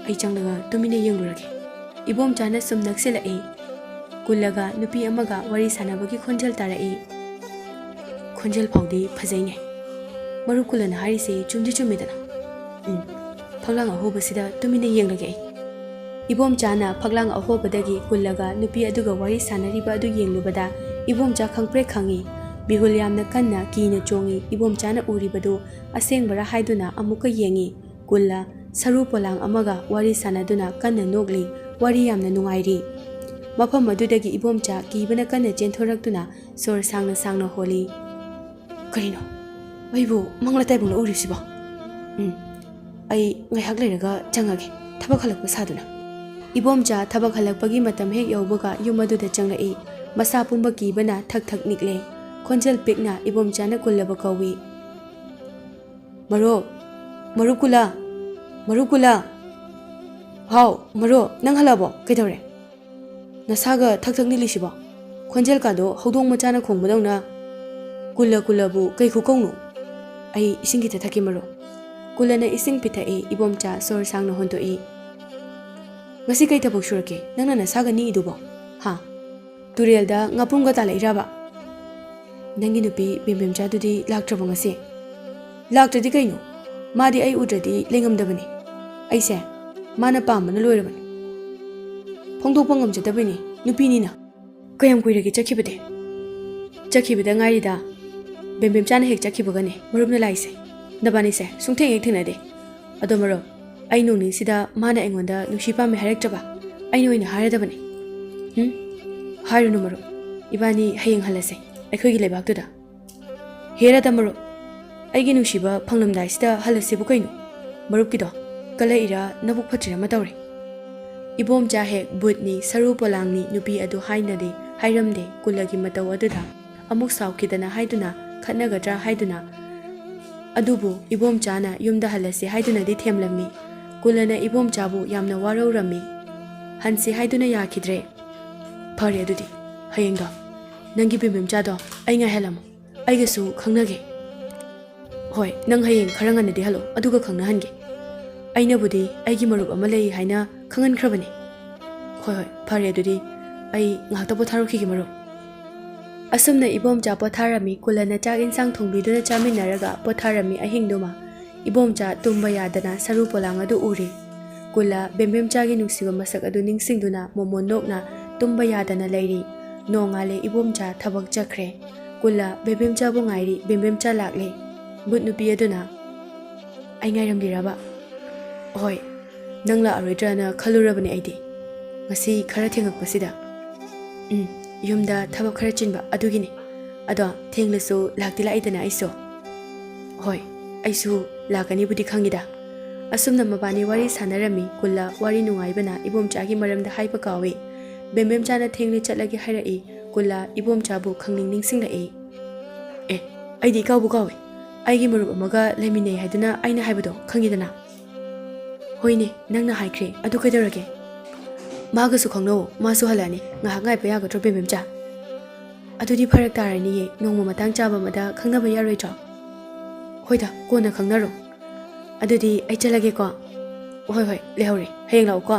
ꯑꯩ ꯆꯪꯂꯒ ꯇꯨꯃꯤꯟꯅ ꯌꯦꯡꯂꯨꯔꯒꯦ꯫ ꯏꯕꯣꯝꯆꯥꯅ ꯁꯨꯝ ꯅꯛꯁꯤꯜꯂꯛꯏ꯫ ꯀꯨꯜꯂꯒ ꯅꯨꯄꯤ ꯑꯃꯒ ꯋꯥꯔꯤ ꯁꯥꯟꯅꯕꯒꯤ ꯈꯣꯟꯖꯦꯜ ꯇꯥꯔꯛꯏ꯫ ꯈꯣꯟꯖꯦꯜ ꯐꯥꯎꯗꯤ ꯐꯖꯩꯅꯦ꯫ ꯃꯔꯨꯞ ꯀꯨꯜꯂꯅ ꯍꯥꯏꯔꯤꯁꯦ ꯆꯨꯝꯗꯤ ꯆꯨꯝꯃꯤꯗꯅ꯫ ꯎꯝ, ꯐꯛꯂꯥꯡ ꯑꯍꯣꯕꯁꯤꯗ ꯇꯨꯃꯤꯟꯅ ꯌꯦꯡꯂꯒꯦ ꯑꯩ꯫ ꯏꯕꯣꯝꯆꯥꯅ ꯐꯛꯂꯥꯡ ꯑꯍꯣꯕꯗꯒꯤ ꯀꯨꯜꯂꯒ ꯅꯨꯄꯤ ꯑꯗꯨꯒ ꯋꯥꯔꯤ ꯁꯥꯟꯅꯔꯤꯕ ꯑꯗꯨ ꯌꯦꯡꯂꯨꯕꯗ ꯏꯕꯣꯝꯆꯥ ꯈꯪꯄ꯭ꯔꯦꯛ ꯈꯪꯉꯤ꯫ ꯃꯤꯍꯨꯜ ꯌꯥꯝꯅ ꯀꯟꯅ ꯀꯤꯅ ꯆꯣꯡꯉꯤ꯫ ꯏꯕꯣꯝꯆꯥꯅ ꯎꯔꯤꯕꯗꯨ ꯑꯁꯦꯡꯕꯔꯥ ꯍꯥꯏꯗꯨꯅ ꯑꯃꯨꯛꯀ ꯌꯦꯡꯉꯤ꯫ ꯀꯨꯜꯂ ꯁꯔꯨ ꯄꯣꯂꯥꯡ ꯑꯃꯒ ꯋꯥꯔꯤ ꯁꯥꯟꯅꯗꯨꯅ ꯀꯟꯅ ꯅꯣꯛꯂꯤ꯫ ꯋꯥꯔꯤ ꯌꯥꯝꯅ ꯅꯨꯡꯉꯥꯏꯔꯤ꯫ ꯃꯐꯝ ꯑꯗꯨꯗꯒꯤ ꯏꯕꯣꯝꯆꯥ ꯀꯤꯕꯅ ꯀꯟꯅ ꯆꯦꯟꯊꯣꯔꯛꯇꯨꯅ ꯁꯣꯔ ꯁꯥꯡꯅ ꯁꯥꯡꯅ ꯍꯣꯜꯂꯤ꯫ "ꯀꯔꯤꯅꯣ? ꯑꯩꯕꯨ ꯃꯪꯂ ꯇꯥꯏꯕꯪꯂ ꯎꯔꯤꯁꯤꯕꯣ? ꯎꯝ, ꯑꯩ ꯉꯥꯏꯍꯥꯛ ꯂꯩꯔꯒ ꯆꯪꯉꯒꯦ, ꯊꯕꯛ ꯍꯜꯂꯛꯄ ꯁꯥꯗꯨꯅ꯫" ꯏꯕꯣꯝꯆꯥ ꯊꯕꯛ ꯍꯜꯂꯛꯄꯒꯤ ꯃꯇꯝ ꯍꯦꯛ ꯌꯧꯕꯒ ꯌꯨꯝ ꯑꯗꯨꯗ ꯆꯪꯂꯛꯏ꯫ ꯃꯁꯥ ꯄꯨꯝꯕ ꯀꯤꯕꯅ ꯊꯛ ꯊꯛ ꯅꯤꯛꯂꯦ꯫ ꯈꯣꯟꯖꯦꯜ ꯄꯤꯛꯅ ꯏꯕꯣꯝꯆꯥꯅ ꯀꯨꯜꯂꯕ ꯀꯧꯏ꯫ "ꯃꯔꯨꯞ, ꯃꯔꯨꯞ ꯀꯨꯂꯥ, ꯃꯔꯨꯞ ꯀꯨꯂꯥ꯫ ꯍꯥꯎ, ꯃꯔꯨꯞ, ꯅꯪ ꯍꯜꯂꯛꯑꯕꯣ? ꯀꯩꯗꯧꯔꯦ? ꯅꯁꯥꯒ ꯊꯛ ꯊꯛ ꯅꯤꯛꯂꯤꯁꯤꯕꯣ? ꯈꯣꯟꯖꯦꯜ ꯀꯥꯗꯣ ꯍꯧꯗꯣꯡ ꯃꯆꯥꯅ ꯈꯣꯡꯕꯗꯧꯅ꯫ ꯀꯨꯜꯂ ꯀꯨꯜꯂꯕꯨ ꯀꯩ ꯈꯨꯀꯧꯅꯣ?" "ꯑꯩ ꯏꯁꯤꯡ ꯈꯤꯇ ꯊꯛꯀꯦ, ꯃꯔꯨꯞ꯫" ꯀꯨꯜꯂꯅ ꯏꯁꯤꯡ ꯄꯤꯊꯛꯏ꯫ ꯏꯕꯣꯝꯆꯥ ꯁꯣꯔ ꯁꯥꯡꯅ ꯍꯣꯟꯗꯣꯛꯏ꯫ "ꯉꯁꯤ ꯀꯩ ꯊꯕꯛ ꯁꯨꯔꯛꯀꯦ, ꯅꯪꯅ ꯅꯁꯥꯒ ꯅꯤꯛꯏꯗꯨꯕꯣ? ꯍꯥ? ꯇꯨꯔꯦꯜꯗ ꯉꯥꯄ꯭ꯔꯨꯝꯒ ꯇꯥꯜꯂꯛꯏꯔꯕ? ꯅꯪꯒꯤ ꯅꯨꯄꯤ ꯕꯦꯝꯕꯦꯝꯆꯥꯗꯨꯗꯤ ꯂꯥꯛꯇ꯭ꯔꯕꯣ ꯉꯁꯤ?" "ꯂꯥꯛꯇ꯭ꯔꯗꯤ ꯀꯩꯅꯣ? ꯃꯥꯗꯤ ꯑꯩ ꯎꯗ꯭ꯔꯗꯤ ꯂꯩꯉꯝꯗꯕꯅꯤ꯫ ꯑꯩꯁꯦ ꯃꯥꯅ ꯄꯥꯝꯕꯅ ꯂꯣꯏꯔꯕꯅꯤ꯫ ꯐꯣꯡꯗꯣꯛꯄ ꯉꯝꯖꯗꯕꯅꯤ, ꯅꯨꯄꯤꯅꯤꯅ꯫" "ꯀꯌꯥꯝ ꯀꯨꯏꯔꯒꯦ ꯆꯠꯈꯤꯕꯗꯤ?" "ꯆꯠꯈꯤꯕꯗ ꯉꯥꯏꯔꯤꯗ꯫ ꯕꯦꯝꯕꯦꯝꯆꯥꯅ ꯍꯦꯛ ꯆꯠꯈꯤꯕꯒꯅꯤ ꯃꯔꯨꯞꯅ ꯂꯥꯛꯏꯁꯦ꯫ ꯅꯕꯥꯅꯤꯁꯦ ꯁꯨꯡꯊꯦꯡ ꯍꯦꯛ ꯊꯦꯡꯅꯗꯦ꯫ ꯑꯗꯣ ꯃꯔꯨꯞ, ꯑꯩ ꯅꯣꯡꯅꯤꯡꯁꯤꯗ ꯃꯥꯅ ꯑꯩꯉꯣꯟꯗ ꯅꯨꯡꯁꯤ ꯄꯥꯝꯃꯦ ꯍꯥꯏꯔꯛꯇ꯭ꯔꯕ? ꯑꯩꯅ ꯑꯣꯏꯅ ꯍꯥꯏꯔꯗꯕꯅꯤ꯫" "ꯎꯝ? ꯍꯥꯏꯔꯨꯅꯨ ꯃꯔꯨꯞ꯫ ꯏꯕꯥꯅꯤ ꯍꯌꯦꯡ ꯍꯜꯂꯁꯦ ꯑꯩꯈꯣꯏꯒꯤ ꯂꯩꯕꯥꯛꯇꯨꯗ꯫" "ꯍꯦꯔꯥꯗ ꯃꯔꯨꯞ, ꯑꯩꯒꯤ ꯅꯨꯡꯁꯤꯕ ꯐꯪꯂꯝꯗꯥꯏꯁꯤꯗ ꯍꯜꯂꯁꯤꯕꯨ ꯀꯩꯅꯣ? ꯃꯔꯨꯞꯀꯤꯗꯣ ꯀꯜꯂꯛꯏꯔꯥ ꯅꯕꯨꯛ ꯐꯠꯇ꯭ꯔꯤꯔꯥ ꯑꯃ ꯇꯧꯔꯦ꯫" ꯏꯕꯣꯝꯆꯥ ꯍꯦꯛ ꯕꯨꯠꯅꯤ, ꯁꯔꯨ ꯄꯣꯂꯥꯡꯅꯤ, ꯅꯨꯄꯤ ꯑꯗꯨ ꯍꯥꯏꯅꯗꯤ ꯍꯥꯏꯔꯝꯗꯦ꯫ ꯀꯨꯜꯂꯒꯤ ꯃꯇꯧ ꯑꯗꯨꯗ ꯑꯃꯨꯛ ꯁꯥꯎꯈꯤꯗꯅ ꯍꯥꯏꯗꯨꯅ ꯈꯠꯅꯒꯗ꯭ꯔꯥ ꯍꯥꯏꯗꯨꯅ꯫ ꯑꯗꯨꯕꯨ ꯏꯕꯣꯝꯆꯥꯅ ꯌꯨꯝꯗ ꯍꯜꯂꯁꯤ ꯍꯥꯏꯗꯨꯅꯗꯤ ꯊꯦꯝꯂꯝꯃꯤ꯫ ꯀꯨꯜꯂꯅ ꯏꯕꯣꯝꯆꯥꯕꯨ ꯌꯥꯝꯅ ꯋꯥꯔꯧꯔꯝꯃꯤ꯫ ꯍꯟꯁꯤ ꯍꯥꯏꯗꯨꯅ ꯌꯥꯈꯤꯗ꯭ꯔꯦ꯫ "ꯐꯔꯦ ꯑꯗꯨꯗꯤ, ꯍꯌꯦꯡꯗꯣ ꯅꯪꯒꯤ ꯕꯦꯝꯕꯦꯝꯆꯥꯗꯣ ꯑꯩ ꯉꯥꯏꯍꯜꯂꯝꯃꯣ, ꯑꯩꯒꯁꯨ ꯈꯪꯅꯒꯦ꯫ ꯍꯣꯏ, ꯅꯪ ꯍꯌꯦꯡ ꯈꯔ ꯉꯟꯅꯗꯤ ꯍꯜꯂꯣ, ꯑꯗꯨꯒ ꯈꯪꯅꯍꯟꯒꯦ꯫ ꯑꯩꯅꯕꯨꯗꯤ ꯑꯩꯒꯤ ꯃꯔꯨꯞ ꯑꯃ ꯂꯩ ꯍꯥꯏꯅ ꯈꯪꯍꯟꯈ꯭ꯔꯕꯅꯤ꯫ ꯍꯣꯏ ꯍꯣꯏ, ꯐꯔꯦ, ꯑꯗꯨꯗꯤ ꯑꯩ ꯉꯥꯏꯍꯥꯛꯇ ꯄꯣꯊꯥꯔꯨꯈꯤꯒꯦ, ꯃꯔꯨꯞ꯫ ꯑꯁꯨꯝꯅ ꯏꯕꯣꯝꯆꯥ ꯄꯣꯊꯥꯔꯝꯃꯤ꯫ ꯀꯨꯜꯂꯅ ꯆꯥꯛ ꯏꯟꯁꯥꯡ ꯊꯣꯡꯕꯤꯗꯨꯅ ꯆꯥꯃꯤꯟꯅꯔꯒ ꯄꯣꯊꯥꯔꯝꯃꯤ ꯑꯍꯤꯡꯗꯨꯃ꯫ ꯏꯕꯣꯝꯆꯥ ꯇꯨꯝꯕ ꯌꯥꯗꯅ ꯁꯔꯨ ꯄꯣꯂꯥꯡ ꯑꯗꯨ ꯎꯔꯤ꯫ ꯀꯨꯜꯂ ꯕꯦꯝꯕꯦꯝꯆꯥꯒꯤ ꯅꯨꯡꯁꯤꯕ ꯃꯁꯛ ꯑꯗꯨ ꯅꯤꯡꯁꯤꯡꯗꯨꯅ ꯃꯣꯃꯣꯟ ꯅꯣꯛꯅ ꯇꯨꯝꯕ ꯌꯥꯗꯅ ꯂꯩꯔꯤ꯫ ꯅꯣꯡꯉꯥꯜꯂꯦ, ꯏꯕꯣꯝꯆꯥ ꯊꯕꯛ ꯆꯠꯈ꯭ꯔꯦ꯫ ꯀꯨꯜꯂ ꯕꯦꯝꯕꯦꯝꯆꯥꯕꯨ ꯉꯥꯏꯔꯤ꯫ ꯕꯦꯝꯕꯦꯝꯆꯥ ꯂꯥꯛꯂꯦ꯫ ꯚꯨꯠ ꯅꯨꯄꯤ ꯑꯗꯨꯅ, "ꯑꯩ ꯉꯥꯏꯔꯝꯂꯤꯔꯕ?" "ꯍꯣꯏ, ꯅꯪ ꯂꯥꯛꯑꯔꯣꯏꯗ꯭ꯔꯅ ꯈꯜꯂꯨꯔꯕꯅꯦ ꯑꯩꯗꯤ, ꯉꯁꯤ ꯈꯔ ꯊꯦꯡꯉꯛꯄꯁꯤꯗ꯫ ꯎꯝ, ꯌꯨꯝꯗ ꯊꯕꯛ ꯈꯔ ꯆꯤꯟꯕ ꯑꯗꯨꯒꯤꯅꯤ꯫ ꯑꯗꯣ ꯊꯦꯡꯂꯁꯨ ꯂꯥꯛꯇꯤ ꯂꯥꯛꯏꯗꯅ ꯑꯩꯁꯨ꯫ ꯍꯣꯏ, ꯑꯩꯁꯨ ꯂꯥꯛꯀꯅꯤꯕꯨꯗꯤ ꯈꯪꯉꯤꯗ꯫" ꯑꯁꯨꯝꯅ ꯃꯕꯥꯅꯤ ꯋꯥꯔꯤ ꯁꯥꯟꯅꯔꯝꯃꯤ꯫ ꯀꯨꯜꯂ ꯋꯥꯔꯤ ꯅꯨꯡꯉꯥꯏꯕꯅ ꯏꯕꯣꯝꯆꯥꯒꯤ ꯃꯔꯝꯗ ꯍꯥꯏꯕ ꯀꯥꯎꯏ꯫ ꯕꯦꯝꯕꯦꯝꯆꯥꯅ ꯊꯦꯡꯂꯦ ꯆꯠꯂꯒꯦ ꯍꯥꯏꯔꯛꯏ꯫ ꯀꯨꯜꯂ ꯏꯕꯣꯝꯆꯥꯕꯨ ꯈꯪꯅꯤꯡ ꯅꯤꯡꯁꯤꯡꯂꯛꯏ꯫ "ꯑꯦ, ꯑꯩꯗꯤ ꯏꯀꯥꯎꯕꯨ ꯀꯥꯎꯏ꯫ ꯑꯩꯒꯤ ꯃꯔꯨꯞ ꯑꯃꯒ ꯂꯩꯃꯤꯟꯅꯩ ꯍꯥꯏꯗꯨꯅ ꯑꯩꯅ ꯍꯥꯏꯕꯗꯣ ꯈꯪꯉꯤꯗꯅ?" "ꯍꯣꯏꯅꯦ, ꯅꯪꯅ ꯍꯥꯏꯈ꯭ꯔꯦ꯫ ꯑꯗꯨ ꯀꯩꯗꯧꯔꯒꯦ?" "ꯃꯥꯒꯁꯨ ꯈꯪꯅꯧ, ꯃꯥꯁꯨ ꯍꯜꯂꯛꯑꯅꯤ꯫ ꯉꯥꯏꯍꯥꯛ ꯉꯥꯏꯕ ꯌꯥꯒꯗ꯭ꯔꯣ, ꯕꯦꯝꯕꯦꯝꯆꯥ?" "ꯑꯗꯨꯗꯤ ꯐꯔꯛ ꯇꯥꯔꯅꯤꯌꯦ, ꯅꯣꯡꯃ ꯃꯇꯥꯡ ꯆꯥꯕ ꯑꯃꯗ ꯈꯪꯅꯕ ꯌꯥꯔꯣꯏꯗ꯭ꯔꯣ?" "ꯍꯣꯏꯗ, ꯀꯣꯟꯅ ꯈꯪꯅꯔꯣ꯫ ꯑꯗꯨꯗꯤ ꯑꯩ ꯆꯠꯂꯒꯦꯀꯣ꯫" "ꯍꯣꯏ ꯍꯣꯏ, ꯂꯩꯍꯧꯔꯦ, ꯍꯌꯦꯡ ꯂꯥꯛꯎꯀꯣ꯫"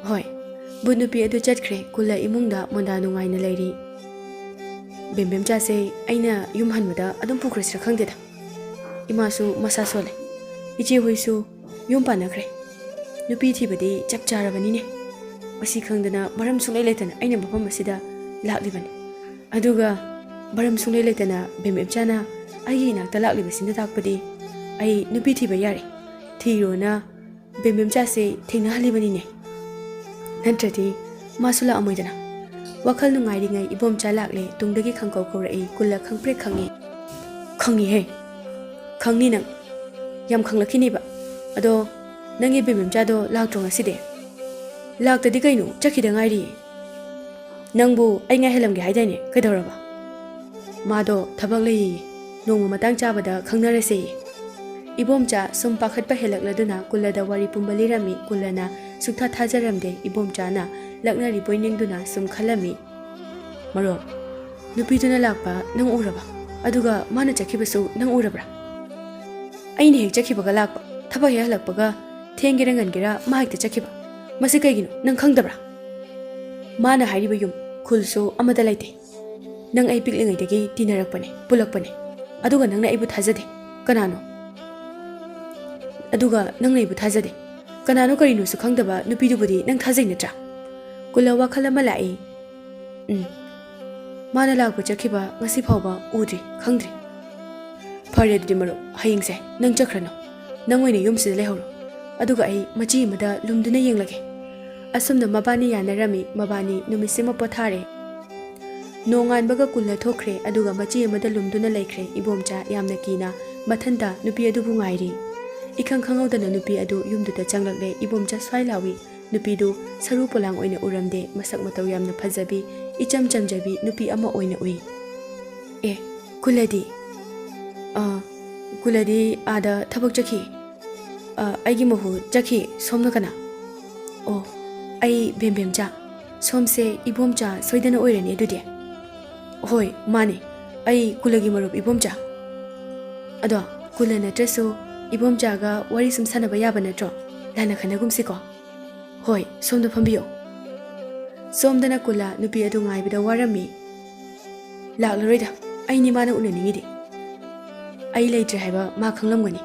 "ꯍꯣꯏ꯫" ꯚꯨꯠ ꯅꯨꯄꯤ ꯑꯗꯨ ꯆꯠꯈ꯭ꯔꯦ꯫ ꯀꯨꯜꯂ ꯏꯃꯨꯡꯗ ꯃꯣꯟꯗꯥ ꯅꯨꯡꯉꯥꯏꯅ ꯂꯩꯔꯤ꯫ "ꯕꯦꯝꯕꯦꯝꯆꯥꯁꯦ ꯑꯩꯅ ꯌꯨꯝ ꯍꯟꯕꯗ ꯑꯗꯨꯝ ꯄꯨꯈ꯭ꯔꯁꯤꯔ ꯈꯪꯗꯦꯗ꯫ ꯏꯃꯥꯁꯨ ꯃꯁꯥ ꯁꯣꯜꯂꯦ, ꯏꯆꯦ ꯍꯣꯏꯁꯨ ꯌꯨꯝ ꯄꯥꯟꯅꯈ꯭ꯔꯦ꯫ ꯅꯨꯄꯤ ꯊꯤꯕꯗꯤ ꯆꯞ ꯆꯥꯔꯕꯅꯤꯅꯦ꯫ ꯃꯁꯤ ꯈꯪꯗꯅ ꯃꯔꯝ ꯁꯨꯡꯂꯩ ꯂꯩꯇꯅ ꯑꯩꯅ ꯃꯐꯝ ꯑꯁꯤꯗ ꯂꯥꯛꯂꯤꯕꯅꯤ꯫ ꯑꯗꯨꯒ ꯃꯔꯝ ꯁꯨꯡꯂꯩ ꯂꯩꯇꯅ ꯕꯦꯝꯕꯦꯝꯆꯥꯅ ꯑꯩꯒꯤ ꯏꯅꯥꯛꯇ ꯂꯥꯛꯂꯤꯕꯁꯤꯅ ꯇꯥꯛꯄꯗꯤ ꯑꯩ ꯅꯨꯄꯤ ꯊꯤꯕ ꯌꯥꯔꯦ꯫ ꯊꯤꯔꯣꯅ ꯕꯦꯝꯕꯦꯝꯆꯥꯁꯦ ꯊꯦꯡꯅꯍꯜꯂꯤꯕꯅꯤꯅꯦ꯫ ꯅꯠꯇ꯭ꯔꯗꯤ ꯃꯥꯁꯨ ꯂꯥꯛꯑꯝꯃꯣꯏꯗꯅ꯫" ꯋꯥꯈꯜ ꯅꯨꯡꯉꯥꯏꯔꯤꯉꯩ ꯏꯕꯣꯝꯆꯥ ꯂꯥꯛꯂꯦ꯫ ꯇꯨꯡꯗꯒꯤ ꯈꯪꯀꯧ ꯀꯧꯔꯛꯏ꯫ ꯀꯨꯜꯂ ꯈꯪꯄ꯭ꯔꯦꯛ ꯈꯪꯉꯤ꯫ "ꯈꯪꯉꯤꯍꯦ, ꯈꯪꯅꯤ ꯅꯪ꯫ ꯌꯥꯝ ꯈꯪꯂꯛꯈꯤꯅꯤꯕ꯫ ꯑꯗꯣ ꯅꯪꯒꯤ ꯕꯦꯝꯕꯦꯝꯆꯥꯗꯣ ꯂꯥꯛꯇ꯭ꯔꯣ ꯉꯁꯤꯗꯤ?" "ꯂꯥꯛꯇꯗꯤ ꯀꯩꯅꯣ, ꯆꯠꯈꯤꯗ ꯉꯥꯏꯔꯤꯌꯦ꯫ ꯅꯪꯕꯨ ꯑꯩ ꯉꯥꯏꯍꯜꯂꯝꯒꯦ ꯍꯥꯏꯗꯥꯏꯅꯦ? ꯀꯩꯗꯧꯔꯕ?" "ꯃꯥꯗꯣ ꯊꯕꯛ ꯂꯩꯌꯦꯌꯦ, ꯅꯣꯡꯃ ꯃꯇꯥꯡ ꯆꯥꯕꯗ ꯈꯪꯅꯔꯁꯦꯌꯦ꯫" ꯏꯕꯣꯝꯆꯥ ꯁꯨꯝ ꯄꯥꯈꯠꯄ ꯍꯦꯜꯂꯛꯂꯗꯨꯅ ꯀꯨꯜꯂꯗ ꯋꯥꯔꯤ ꯄꯨꯝꯕ ꯂꯤꯔꯝꯃꯤ꯫ ꯀꯨꯜꯂꯅ ꯁꯨꯛꯊꯥ ꯊꯥꯖꯔꯝꯗꯦ꯫ ꯏꯕꯣꯝꯆꯥꯅ ꯂꯛꯅꯔꯤꯕꯣꯏ ꯅꯤꯡꯗꯨꯅ ꯁꯨꯝ ꯈꯜꯂꯝꯃꯤ꯫ ꯃꯔꯨꯞ, ꯅꯨꯄꯤꯗꯨꯅ ꯂꯥꯛꯄ ꯅꯪ ꯎꯔꯕ? ꯑꯗꯨꯒ ꯃꯥꯅ ꯆꯠꯈꯤꯕꯁꯨ ꯅꯪ ꯎꯔꯕ꯭ꯔꯥ? ꯑꯩꯅ ꯍꯦꯛ ꯆꯠꯈꯤꯕꯒ ꯂꯥꯛꯄ, ꯊꯕꯛ ꯍꯦꯛ ꯍꯜꯂꯛꯄꯒ, ꯊꯦꯡꯒꯦꯔꯥ ꯉꯟꯒꯦꯔꯥ ꯃꯥ ꯍꯦꯛꯇ ꯆꯠꯈꯤꯕ꯫ ꯃꯁꯤ ꯀꯩꯒꯤꯅꯣ ꯅꯪ ꯈꯪꯗꯕ꯭ꯔꯥ? ꯃꯥꯅ ꯍꯥꯏꯔꯤꯕ ꯌꯨꯝ ꯈꯨꯜꯁꯨ ꯑꯃꯠꯇ ꯂꯩꯇꯦ꯫ ꯅꯪ ꯑꯩ ꯄꯤꯛꯂꯤꯉꯩꯗꯒꯤ ꯇꯤꯟꯅꯔꯛꯄꯅꯦ, ꯄꯨꯜꯂꯛꯄꯅꯦ꯫ ꯑꯗꯨꯒ ꯅꯪꯅ ꯑꯩꯕꯨ ꯊꯥꯖꯗꯦ꯫ ꯀꯅꯥꯅꯣ? ꯑꯗꯨꯒ ꯅꯪꯅ ꯑꯩꯕꯨ ꯊꯥꯖꯗꯦ꯫ ꯀꯅꯥꯅꯣ ꯀꯔꯤꯅꯣꯁꯨ ꯈꯪꯗꯕ ꯅꯨꯄꯤꯗꯨꯕꯨꯗꯤ ꯅꯪ ꯊꯥꯖꯩ ꯅꯠꯇ꯭ꯔꯥ? ꯀꯨꯜꯂ ꯋꯥꯈꯜ ꯑꯃ ꯂꯥꯛꯏ꯫ ꯎꯝ꯫ ꯃꯥꯅ ꯂꯥꯛꯄ ꯆꯠꯈꯤꯕ ꯉꯁꯤ ꯐꯥꯎꯕ ꯎꯗ꯭ꯔꯤ, ꯈꯪꯗ꯭ꯔꯤ꯫ ꯐꯔꯦ ꯑꯗꯨꯗꯤ ꯃꯔꯨꯞ, ꯍꯌꯦꯡꯁꯦ ꯅꯪ ꯆꯠꯈ꯭ꯔꯅꯨ꯫ ꯅꯪ ꯑꯣꯏꯅ ꯌꯨꯝꯁꯤꯗ ꯂꯩꯍꯧꯔꯣ꯫ ꯑꯗꯨꯒ ꯑꯩ ꯃꯆꯤ ꯑꯃꯗ ꯂꯨꯝꯗꯨꯅ ꯌꯦꯡꯂꯒꯦ꯫ ꯑꯁꯨꯝꯅ ꯃꯕꯥꯅꯤ ꯌꯥꯅꯔꯝꯃꯤ꯫ ꯃꯕꯥꯅꯤ ꯅꯨꯃꯤꯠꯁꯤꯃ ꯄꯣꯊꯥꯔꯦ꯫ ꯅꯣꯡꯉꯥꯟꯕꯒ ꯀꯨꯜꯂ ꯊꯣꯛꯈ꯭ꯔꯦ, ꯑꯗꯨꯒ ꯃꯆꯤ ꯑꯃꯗ ꯂꯨꯝꯗꯨꯅ ꯂꯩꯈ꯭ꯔꯦ꯫ ꯏꯕꯣꯝꯆꯥ ꯌꯥꯝꯅ ꯀꯤꯅ ꯃꯊꯟꯇ ꯅꯨꯄꯤ ꯑꯗꯨꯕꯨ ꯉꯥꯏꯔꯤ꯫ ꯏꯈꯪ ꯈꯪꯍꯧꯗꯅ ꯅꯨꯄꯤ ꯑꯗꯨ ꯌꯨꯝꯗꯨꯗ ꯆꯪꯂꯛꯂꯦ꯫ ꯏꯕꯣꯝꯆꯥ ꯁ꯭ꯋꯥꯏ ꯂꯥꯎꯏ꯫ ꯅꯨꯄꯤꯗꯨ ꯁꯔꯨ ꯄꯣꯂꯥꯡ ꯑꯣꯏꯅ ꯎꯔꯝꯗꯦ꯫ ꯃꯁꯛ ꯃꯇꯧ ꯌꯥꯝꯅ ꯐꯖꯕꯤ, ꯏꯆꯝ ꯆꯝꯖꯕꯤ ꯅꯨꯄꯤ ꯑꯃ ꯑꯣꯏꯅ ꯎꯏ꯫ ꯑꯦ, ꯀꯨꯜꯂꯗꯤ? ꯑ, ꯀꯨꯜꯂꯗꯤ ꯑꯥꯗ ꯊꯕꯛ ꯆꯠꯈꯤ꯫ ꯑ, ꯑꯩꯒꯤ ꯃꯍꯨꯠ ꯆꯠꯈꯤ꯫ ꯁꯣꯝꯅ ꯀꯅꯥ? ꯑꯣ, ꯑꯩ ꯕꯦꯝꯕꯦꯝꯆꯥ꯫ ꯁꯣꯝꯁꯦ ꯏꯕꯣꯝꯆꯥ ꯁꯣꯏꯗꯅ ꯑꯣꯏꯔꯅꯤ ꯑꯗꯨꯗꯤ꯫ ꯍꯣꯏ, ꯃꯥꯅꯦ꯫ ꯑꯩ ꯀꯨꯜꯂꯒꯤ ꯃꯔꯨꯞ ꯏꯕꯣꯝꯆꯥ꯫ ꯑꯗꯣ ꯀꯨꯜꯂ ꯅꯠꯇ꯭ꯔꯁꯨ ꯏꯕꯣꯝꯆꯥꯒ ꯋꯥꯔꯤ ꯁꯨꯝ ꯁꯥꯟꯅꯕ ꯌꯥꯕ ꯅꯠꯇ꯭ꯔꯣ? ꯂꯥꯟꯅ ꯈꯟꯅꯒꯨꯝꯁꯤꯀꯣ꯫ ꯍꯣꯏ, ꯁꯣꯝꯗ ꯐꯝꯕꯤꯌꯣ꯫ ꯁꯣꯝꯗꯅ ꯀꯨꯜꯂ ꯅꯨꯄꯤ ꯑꯗꯨ ꯉꯥꯏꯕꯗ ꯋꯥꯔꯝꯃꯤ꯫ ꯂꯥꯛꯂꯔꯣꯏꯗ, ꯑꯩꯅꯤ ꯃꯥꯅ ꯎꯅꯅꯤꯡꯉꯤꯗꯤ꯫ ꯑꯩ ꯂꯩꯇ꯭ꯔꯦ ꯍꯥꯏꯕ ꯃꯥ ꯈꯪꯂꯝꯒꯅꯤ꯫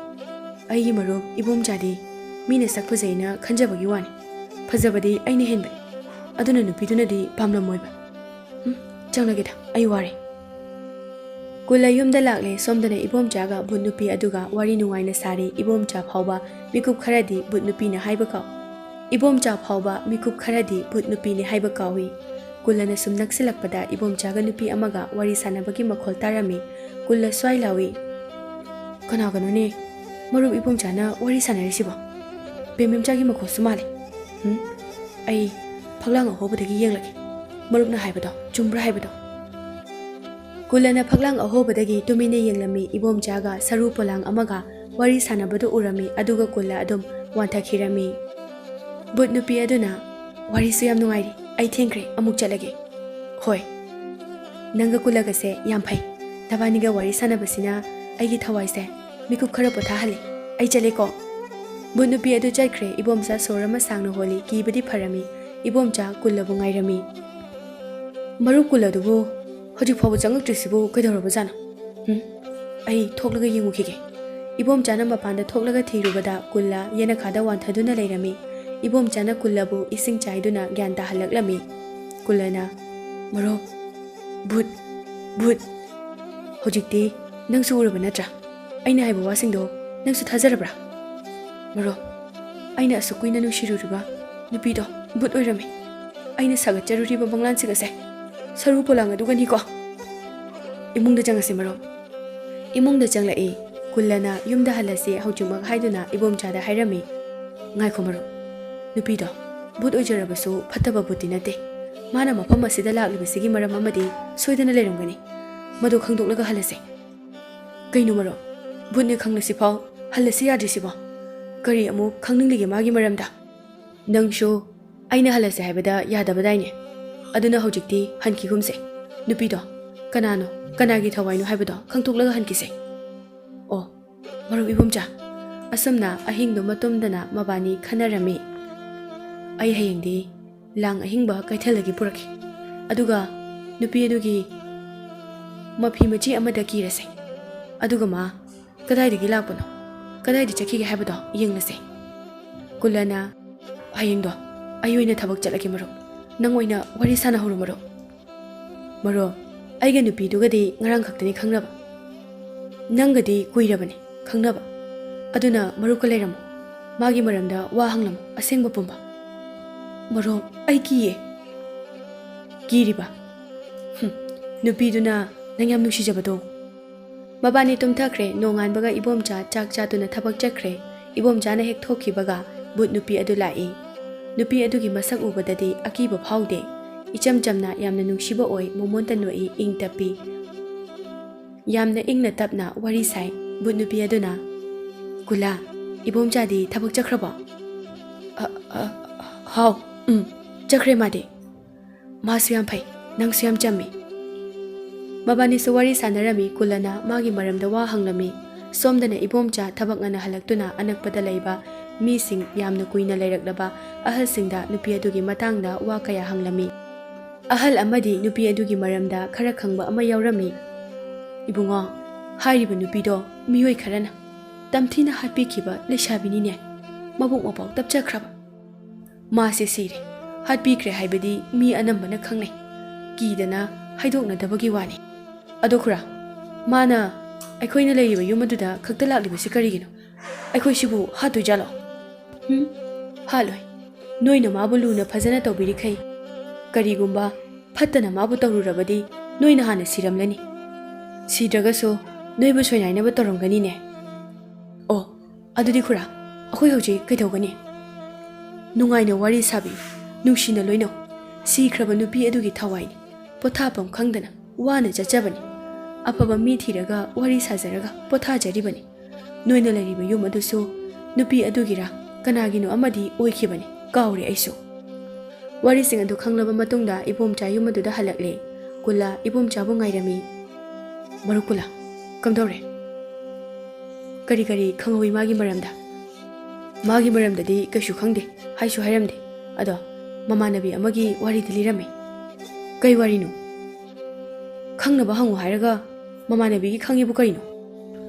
ꯑꯩꯒꯤ ꯃꯔꯨꯞ ꯏꯕꯣꯝꯆꯥꯗꯤ ꯃꯤꯅ ꯁꯛ ꯐꯖꯩꯅ ꯈꯟꯖꯕꯒꯤ ꯋꯥꯅꯤ꯫ ꯐꯖꯕꯗꯤ ꯑꯩꯅ ꯍꯦꯟꯕꯅꯤ꯫ ꯑꯗꯨꯅ ꯅꯨꯄꯤꯗꯨꯅꯗꯤ ꯄꯥꯝꯂꯝꯃꯣꯏꯕ꯫ ꯎꯝ, ꯆꯪꯂꯒꯦꯗ, ꯑꯩ ꯋꯥꯔꯦ꯫ ꯀꯨꯜꯂ ꯌꯨꯝꯗ ꯂꯥꯛꯂꯦ꯫ ꯁꯣꯝꯗꯅ ꯏꯕꯣꯝꯆꯥꯒ ꯚꯨꯠ ꯅꯨꯄꯤ ꯑꯗꯨꯒ ꯋꯥꯔꯤ ꯅꯨꯡꯉꯥꯏꯅ ꯁꯥꯔꯤ꯫ ꯏꯕꯣꯝꯆꯥ ꯐꯥꯎꯕ ꯃꯤꯀꯨꯞ ꯈꯔꯗꯤ ꯚꯨꯠ ꯅꯨꯄꯤꯅꯤ ꯍꯥꯏꯕ ꯀꯥꯎ-, ꯏꯕꯣꯝꯆꯥ ꯐꯥꯎꯕ ꯃꯤꯀꯨꯞ ꯈꯔꯗꯤ ꯚꯨꯠ ꯅꯨꯄꯤꯅꯤ ꯍꯥꯏꯕ ꯀꯥꯎꯏ꯫ ꯀꯨꯜꯂꯅ ꯁꯨꯝ ꯅꯛꯁꯤꯜꯂꯛꯄꯗ ꯏꯕꯣꯝꯆꯥꯒ ꯅꯨꯄꯤ ꯑꯃꯒ ꯋꯥꯔꯤ ꯁꯥꯟꯅꯕꯒꯤ ꯃꯈꯣꯜ ꯇꯥꯔꯝꯃꯤ꯫ ꯀꯨꯜꯂ ꯁ꯭ꯋꯥꯏ ꯂꯥꯎꯏ꯫ ꯀꯅꯥꯒꯅꯣꯅꯦ ꯃꯔꯨꯞ ꯏꯕꯣꯝꯆꯥꯅ ꯋꯥꯔꯤ ꯁꯥꯟꯅꯔꯤꯁꯤꯕꯣ? ꯕꯦꯝꯕꯦꯝꯆꯥꯒꯤ ꯃꯈꯣꯜꯁꯨ ꯃꯥꯜꯂꯤ꯫ ꯎꯝ, ꯑꯩ ꯐꯛꯂꯥꯡ ꯑꯍꯣꯕꯗꯒꯤ ꯌꯦꯡꯂꯒꯦ꯫ ꯃꯔꯨꯞꯅ ꯍꯥꯏꯕꯗꯣ ꯆꯨꯝꯕ꯭ꯔꯥ ꯍꯥꯏꯕꯗꯣ꯫ ꯀꯨꯜꯂꯅ ꯐꯛꯂꯥꯡ ꯑꯍꯣꯕꯗꯒꯤ ꯇꯨꯃꯤꯟꯅ ꯌꯦꯡꯂꯝꯃꯤ꯫ ꯏꯕꯣꯝꯆꯥꯒ ꯁꯔꯨ ꯄꯣꯂꯥꯡ ꯑꯃꯒ ꯋꯥꯔꯤ ꯁꯥꯟꯅꯕꯗꯨ ꯎꯔꯝꯃꯤ, ꯑꯗꯨꯒ ꯀꯨꯜꯂ ꯑꯗꯨꯝ ꯋꯥꯟꯊꯈꯤꯔꯝꯃꯤ꯫ ꯚꯨꯠ ꯅꯨꯄꯤ ꯑꯗꯨꯅ, "ꯋꯥꯔꯤꯁꯨ ꯌꯥꯝ ꯅꯨꯡꯉꯥꯏꯔꯤ, ꯑꯩ ꯊꯦꯡꯈ꯭ꯔꯦ, ꯑꯃꯨꯛ ꯆꯠꯂꯒꯦ"꯫ "ꯍꯣꯏ, ꯅꯪꯒ ꯀꯨꯜꯂꯒꯁꯦ ꯌꯥꯝ ꯐꯩ꯫ ꯅꯕꯥꯅꯤꯒ ꯋꯥꯔꯤ ꯁꯥꯟꯅꯕꯁꯤꯅ ꯑꯩꯒꯤ ꯊꯋꯥꯏꯁꯦ ꯃꯤꯀꯨꯞ ꯈꯔ ꯄꯣꯊꯥꯍꯜꯂꯦ꯫ ꯑꯩ ꯆꯠꯂꯦꯀꯣ꯫ ꯚꯨꯠ ꯅꯨꯄꯤ ꯑꯗꯨ ꯆꯠꯈ꯭ꯔꯦ꯫ ꯏꯕꯣꯝꯆꯥ ꯁꯣꯔ ꯑꯃ ꯁꯥꯡꯅ ꯍꯣꯜꯂꯤ꯫ ꯀꯤꯕꯗꯤ ꯐꯔꯝꯃꯤ꯫ ꯏꯕꯣꯝꯆꯥ ꯀꯨꯜꯂꯕꯨ ꯉꯥꯏꯔꯝꯃꯤ꯫ "ꯃꯔꯨꯞ ꯀꯨꯜ ꯑꯗꯨꯕꯨ ꯍꯧꯖꯤꯛ ꯐꯥꯎꯕ ꯆꯪꯂꯛꯇ꯭ꯔꯤꯁꯤꯕꯨ ꯀꯩꯗꯧꯔꯕꯖꯥꯠꯅꯣ? ꯎꯝ, ꯑꯩ ꯊꯣꯛꯂꯒ ꯌꯦꯡꯉꯨꯈꯤꯒꯦ꯫" ꯏꯕꯣꯝꯆꯥꯅ ꯃꯄꯥꯟꯗ ꯊꯣꯛꯂꯒ ꯊꯤꯔꯨꯕꯗ ꯀꯨꯜꯂ ꯌꯦꯅꯈꯥꯗ ꯋꯥꯟꯊꯗꯨꯅ ꯂꯩꯔꯝꯃꯤ꯫ ꯏꯕꯣꯝꯆꯥꯅ ꯀꯨꯜꯂꯕꯨ ꯏꯁꯤꯡ ꯆꯥꯏꯗꯨꯅ ꯒ꯭ꯌꯥꯟ ꯇꯥꯍꯜꯂꯛꯂꯝꯃꯤ꯫ ꯀꯨꯜꯂꯅ, "ꯃꯔꯨꯞ, ꯚꯨꯠ, ꯚꯨꯠ꯫ ꯍꯧꯖꯤꯛꯇꯤ ꯅꯪꯁꯨ ꯎꯔꯕ ꯅꯠꯇ꯭ꯔꯥ? ꯑꯩꯅ ꯍꯥꯏꯕ ꯋꯥꯁꯤꯡꯗꯣ ꯅꯪꯁꯨ ꯊꯥꯖꯔꯕ꯭ꯔꯥ? ꯃꯔꯨꯞ, ꯑꯩꯅ ꯑꯁꯨꯛ ꯀꯨꯏꯅ ꯅꯨꯡꯁꯤꯔꯨꯔꯤꯕ ꯅꯨꯄꯤꯗꯣ ꯚꯨꯠ ꯑꯣꯏꯔꯝꯃꯤ꯫ ꯑꯩꯅ ꯁꯥꯒꯠꯆꯔꯨꯔꯤꯕ ꯃꯪꯂꯥꯟꯁꯤꯡ ꯑꯁꯦ ꯁꯔꯨ ꯄꯣꯂꯥꯡ ꯑꯗꯨꯒꯅꯤꯀꯣ꯫" "ꯏꯃꯨꯡꯗ ꯆꯪꯉꯁꯤ ꯃꯔꯨꯞ꯫" ꯏꯃꯨꯡꯗ ꯆꯪꯂꯛꯏ꯫ ꯀꯨꯜꯂꯅ "ꯌꯨꯝꯗ ꯍꯜꯂꯁꯤ ꯍꯧꯖꯤꯛꯃꯛ" ꯍꯥꯏꯗꯨꯅ ꯏꯕꯣꯝꯆꯥꯗ ꯍꯥꯏꯔꯝꯃꯤ꯫ "ꯉꯥꯏꯈꯣ ꯃꯔꯨꯞ, ꯅꯨꯄꯤꯗꯣ ꯚꯨꯠ ꯑꯣꯏꯖꯔꯕꯁꯨ ꯐꯠꯇꯕ ꯚꯨꯠꯇꯤ ꯅꯠꯇꯦ꯫ ꯃꯥꯅ ꯃꯐꯝ ꯑꯁꯤꯗ ꯂꯥꯛꯂꯤꯕꯁꯤꯒꯤ ꯃꯔꯝ ꯑꯃꯗꯤ ꯁꯣꯏꯗꯅ ꯂꯩꯔꯝꯒꯅꯤ꯫ ꯃꯗꯨ ꯈꯪꯗꯣꯛꯂꯒ ꯍꯜꯂꯁꯦ꯫" "ꯀꯩꯅꯣ ꯃꯔꯨꯞ, ꯚꯨꯠꯅꯦ ꯈꯪꯂꯁꯤꯐꯥꯎ ꯍꯜꯂꯁꯤ ꯌꯥꯗ꯭ꯔꯤꯁꯤꯕꯣ? ꯀꯔꯤ ꯑꯃꯨꯛ ꯈꯪꯅꯤꯡꯂꯤꯒꯦ ꯃꯥꯒꯤ ꯃꯔꯝꯗ?" "ꯅꯪꯁꯨ ꯑꯩꯅ ꯍꯜꯂꯁꯦ ꯍꯥꯏꯕꯗ ꯌꯥꯗꯕꯗꯥꯏꯅꯦ? ꯑꯗꯨꯅ ꯍꯧꯖꯤꯛꯇꯤ ꯍꯟꯈꯤꯒꯨꯝꯁꯦ꯫ ꯅꯨꯄꯤꯗꯣ ꯀꯅꯥꯅꯣ, ꯀꯅꯥꯒꯤ ꯊꯋꯥꯏꯅꯣ ꯍꯥꯏꯕꯗꯣ ꯈꯪꯗꯣꯛꯂꯒ ꯍꯟꯈꯤꯁꯦ꯫" "ꯑꯣ, ꯃꯔꯨꯞ ꯏꯕꯣꯝꯆꯥ꯫" ꯑꯁꯨꯝꯅ ꯑꯍꯤꯡꯗꯨꯃ ꯇꯨꯝꯗꯅ ꯃꯕꯥꯅꯤ ꯈꯟꯅꯔꯝꯃꯤ꯫ "ꯑꯩ ꯍꯌꯦꯡꯗꯤ ꯂꯥꯡ ꯑꯍꯤꯡꯕ ꯀꯩꯊꯦꯜꯗꯒꯤ ꯄꯨꯔꯛꯈꯤ꯫ ꯑꯗꯨꯒ ꯅꯨꯄꯤ ꯑꯗꯨꯒꯤ ꯃꯐꯤ ꯃꯆꯦ ꯑꯃꯗ ꯀꯤꯔꯁꯦ꯫ ꯑꯗꯨꯒ ꯃꯥ ꯀꯗꯥꯏꯗꯒꯤ ꯂꯥꯛꯄꯅꯣ, ꯀꯗꯥꯏꯗ ꯆꯠꯈꯤꯒꯦ ꯍꯥꯏꯕꯗꯣ ꯌꯦꯡꯂꯁꯦ꯫" ꯀꯨꯜꯂꯅ, "ꯍꯌꯦꯡꯗꯣ ꯑꯩ ꯑꯣꯏꯅ ꯊꯕꯛ ꯆꯠꯂꯒꯦ ꯃꯔꯨꯞ꯫ ꯅꯪ ꯑꯣꯏꯅ ꯋꯥꯔꯤ ꯁꯥꯟꯅꯍꯧꯔꯣ ꯃꯔꯨꯞ꯫" "ꯃꯔꯨꯞ, ꯑꯩꯒ ꯅꯨꯄꯤꯗꯨꯒꯗꯤ ꯉꯔꯥꯡ ꯈꯛꯇꯅꯤ ꯈꯪꯅꯕ꯫ ꯅꯪꯒꯗꯤ ꯀꯨꯏꯔꯕꯅꯤ ꯈꯪꯅꯕ꯫ ꯑꯗꯨꯅ ꯃꯔꯨꯞꯀ ꯂꯩꯔꯝꯃꯨ꯫ ꯃꯥꯒꯤ ꯃꯔꯝꯗ ꯋꯥ ꯍꯪꯂꯝꯃꯨ, ꯑꯁꯦꯡꯕ ꯄꯨꯝꯕ꯫" "ꯃꯔꯨꯞ, ꯑꯩ ꯀꯤꯌꯦ꯫" "ꯀꯤꯔꯤꯕ? ꯍꯨꯝ, ꯅꯨꯄꯤꯗꯨꯅ ꯅꯪ ꯌꯥꯝ ꯅꯨꯡꯁꯤꯖꯕꯗꯣ꯫" ꯃꯕꯥꯅꯤ ꯇꯨꯝꯊꯈ꯭ꯔꯦ꯫ ꯅꯣꯡꯉꯥꯟꯕꯒ ꯏꯕꯣꯝꯆꯥ ꯆꯥꯛ ꯆꯥꯗꯨꯅ ꯊꯕꯛ ꯆꯠꯈ꯭ꯔꯦ꯫ ꯏꯕꯣꯝꯆꯥꯅ ꯍꯦꯛ ꯊꯣꯛꯈꯤꯕꯒ ꯚꯨꯠ ꯅꯨꯄꯤ ꯑꯗꯨ ꯂꯥꯛꯏ꯫ ꯅꯨꯄꯤ ꯑꯗꯨꯒꯤ ꯃꯁꯛ ꯎꯕꯗꯗꯤ ꯑꯀꯤꯕ ꯐꯥꯎꯗꯦ꯫ ꯏꯆꯝ ꯆꯝꯅ ꯌꯥꯝꯅ ꯅꯨꯡꯁꯤꯕ ꯑꯣꯏ, ꯃꯣꯃꯣꯟꯇ ꯅꯣꯛꯏ, ꯏꯪ ꯇꯞꯄꯤ꯫ ꯌꯥꯝꯅ ꯏꯪꯅ ꯇꯞꯅ ꯋꯥꯔꯤ ꯁꯥꯏ꯫ ꯚꯨꯠ ꯅꯨꯄꯤ ꯑꯗꯨꯅ, "ꯀꯨꯂꯥ, ꯏꯕꯣꯝꯆꯥꯗꯤ ꯊꯕꯛ ꯆꯠꯈ꯭ꯔꯕꯣ?" "ꯑ, ꯑ, ꯍꯥꯎ, ꯎꯝ, ꯆꯠꯈ꯭ꯔꯦ ꯃꯥꯗꯤ꯫ ꯃꯥꯁꯨ ꯌꯥꯝ ꯐꯩ, ꯅꯪꯁꯨ ꯌꯥꯝ ꯆꯝꯃꯤ꯫" ꯃꯕꯥꯅꯤꯁꯨ ꯋꯥꯔꯤ ꯁꯥꯟꯅꯔꯝꯃꯤ꯫ ꯀꯨꯂꯅ ꯃꯥꯒꯤ ꯃꯔꯝꯗ ꯋꯥ ꯍꯪꯂꯝꯃꯤ꯫ ꯁꯣꯝꯗꯅ ꯏꯕꯣꯝꯆꯥ ꯊꯕꯛ ꯉꯟꯅ ꯍꯜꯂꯛꯇꯨꯅ ꯑꯅꯛꯄꯗ ꯂꯩꯕ ꯃꯤꯁꯤꯡ, ꯌꯥꯝꯅ ꯀꯨꯏꯅ ꯂꯩꯔꯛꯂꯕ ꯑꯍꯜꯁꯤꯡꯗ ꯅꯨꯄꯤ ꯑꯗꯨꯒꯤ ꯃꯇꯥꯡꯗ ꯋꯥ ꯀꯌꯥ ꯍꯪꯂꯝꯃꯤ꯫ ꯑꯍꯜ ꯑꯃꯗꯤ ꯅꯨꯄꯤ ꯑꯗꯨꯒꯤ ꯃꯔꯝꯗ ꯈꯔ ꯈꯪꯕ ꯑꯃ ꯌꯥꯎꯔꯝꯃꯤ꯫ "ꯏꯕꯨꯡꯉꯣ, ꯍꯥꯏꯔꯤꯕ ꯅꯨꯄꯤꯗꯣ ꯃꯤꯑꯣꯏ ꯈꯔꯅ ꯇꯝꯊꯤꯅ ꯍꯥꯠꯄꯤꯈꯤꯕ ꯂꯩꯁꯥꯕꯤꯅꯤꯅꯦ꯫ ꯃꯕꯨꯛ ꯃꯄꯥꯎ ꯇꯞꯆꯈ꯭ꯔꯕ꯫ ꯃꯥꯁꯦ ꯁꯤꯔꯦ꯫ ꯍꯥꯠꯄꯤꯈ꯭ꯔꯦ ꯍꯥꯏꯕꯗꯤ ꯃꯤ ꯑꯅꯝꯕꯅ ꯈꯪꯅꯩ꯫ ꯀꯤꯗꯅ ꯍꯥꯏꯗꯣꯛꯅꯗꯕꯒꯤ ꯋꯥꯅꯤ꯫ ꯑꯗꯣ ꯈꯨꯔꯥ, ꯃꯥꯅ ꯑꯩꯈꯣꯏꯅ ꯂꯩꯔꯤꯕ ꯌꯨꯝ ꯑꯗꯨꯗ ꯈꯛꯇ ꯂꯥꯛꯂꯤꯕꯁꯤ ꯀꯔꯤꯒꯤꯅꯣ? ꯑꯩꯈꯣꯏꯁꯤꯕꯨ ꯍꯥꯠꯇꯣꯏꯖꯥꯠꯂꯣ?" "ꯍꯨꯝ, ꯍꯥꯠꯂꯣꯏ꯫ ꯅꯣꯏꯅ ꯃꯥꯕꯨ ꯂꯨꯅ ꯐꯖꯅ ꯇꯧꯕꯤꯔꯤꯈꯩ, ꯀꯔꯤꯒꯨꯝꯕ ꯐꯠꯇꯅ ꯃꯥꯕꯨ ꯇꯧꯔꯨꯔꯕꯗꯤ ꯅꯣꯏꯅ ꯍꯥꯟꯅ ꯁꯤꯔꯝꯂꯅꯤ꯫ ꯁꯤꯗ꯭ꯔꯒꯁꯨ ꯅꯣꯏꯕꯨ ꯁꯣꯏꯅꯥꯏꯅꯕ ꯇꯧꯔꯝꯒꯅꯤꯅꯦ꯫ ꯑꯣ, ꯑꯗꯨꯗꯤ ꯈꯨꯔꯥ, ꯑꯩꯈꯣꯏ ꯍꯧꯖꯤꯛ ꯀꯩꯗꯧꯒꯅꯤ?" "ꯅꯨꯡꯉꯥꯏꯅ ꯋꯥꯔꯤ ꯁꯥꯕꯤꯌꯨ, ꯅꯨꯡꯁꯤꯅ ꯂꯣꯏꯅꯧ꯫ ꯁꯤꯈ꯭ꯔꯕ ꯅꯨꯄꯤ ꯑꯗꯨꯒꯤ ꯊꯋꯥꯏꯅꯤ꯫ ꯄꯣꯊꯥꯐꯝ ꯈꯪꯗꯅ ꯋꯥꯅ ꯆꯠꯆꯕꯅꯤ꯫ ꯑꯐꯕ ꯃꯤ ꯊꯤꯔꯒ ꯋꯥꯔꯤ ꯁꯥꯖꯔꯒ ꯄꯣꯊꯥꯖꯔꯤꯕꯅꯤ꯫ ꯅꯣꯏꯅ ꯂꯩꯔꯤꯕ ꯌꯨꯝ ꯑꯗꯨꯁꯨ ꯅꯨꯄꯤ ꯑꯗꯨꯒꯤꯔꯥ ꯀꯅꯥꯒꯤꯅꯣ ꯑꯃꯗꯤ ꯑꯣꯏꯈꯤꯕꯅꯤ, ꯀꯥꯎꯔꯦ ꯑꯩꯁꯨ꯫" ꯋꯥꯔꯤꯁꯤꯡ ꯑꯗꯨ ꯈꯪꯂꯕ ꯃꯇꯨꯡꯗ ꯏꯕꯣꯝꯆꯥ ꯌꯨꯝ ꯑꯗꯨꯗ ꯍꯜꯂꯛꯂꯦ꯫ ꯀꯨꯂꯥ ꯏꯕꯣꯝꯆꯥꯕꯨ ꯉꯥꯏꯔꯝꯃꯤ꯫ "ꯃꯔꯨꯞ ꯀꯨꯂꯥ, ꯀꯝꯗꯧꯔꯦ? ꯀꯔꯤ ꯀꯔꯤ ꯈꯪꯍꯧꯏ ꯃꯥꯒꯤ ꯃꯔꯝꯗ?" "ꯃꯥꯒꯤ ꯃꯔꯝꯗꯗꯤ ꯀꯩꯁꯨ ꯈꯪꯗꯦ, ꯍꯥꯏꯁꯨ ꯍꯥꯏꯔꯝꯗꯦ꯫ ꯑꯗꯣ ꯃꯃꯥꯟꯅꯕꯤ ꯑꯃꯒꯤ ꯋꯥꯔꯤꯗꯤ ꯂꯤꯔꯝꯃꯤ꯫" "ꯀꯩ ꯋꯥꯔꯤꯅꯣ?" "ꯈꯪꯅꯕ ꯍꯪꯉꯨ ꯍꯥꯏꯔꯒ ꯃꯃꯥꯟꯅꯕꯤꯒꯤ ꯈꯪꯉꯤꯕꯨ ꯀꯩꯅꯣ?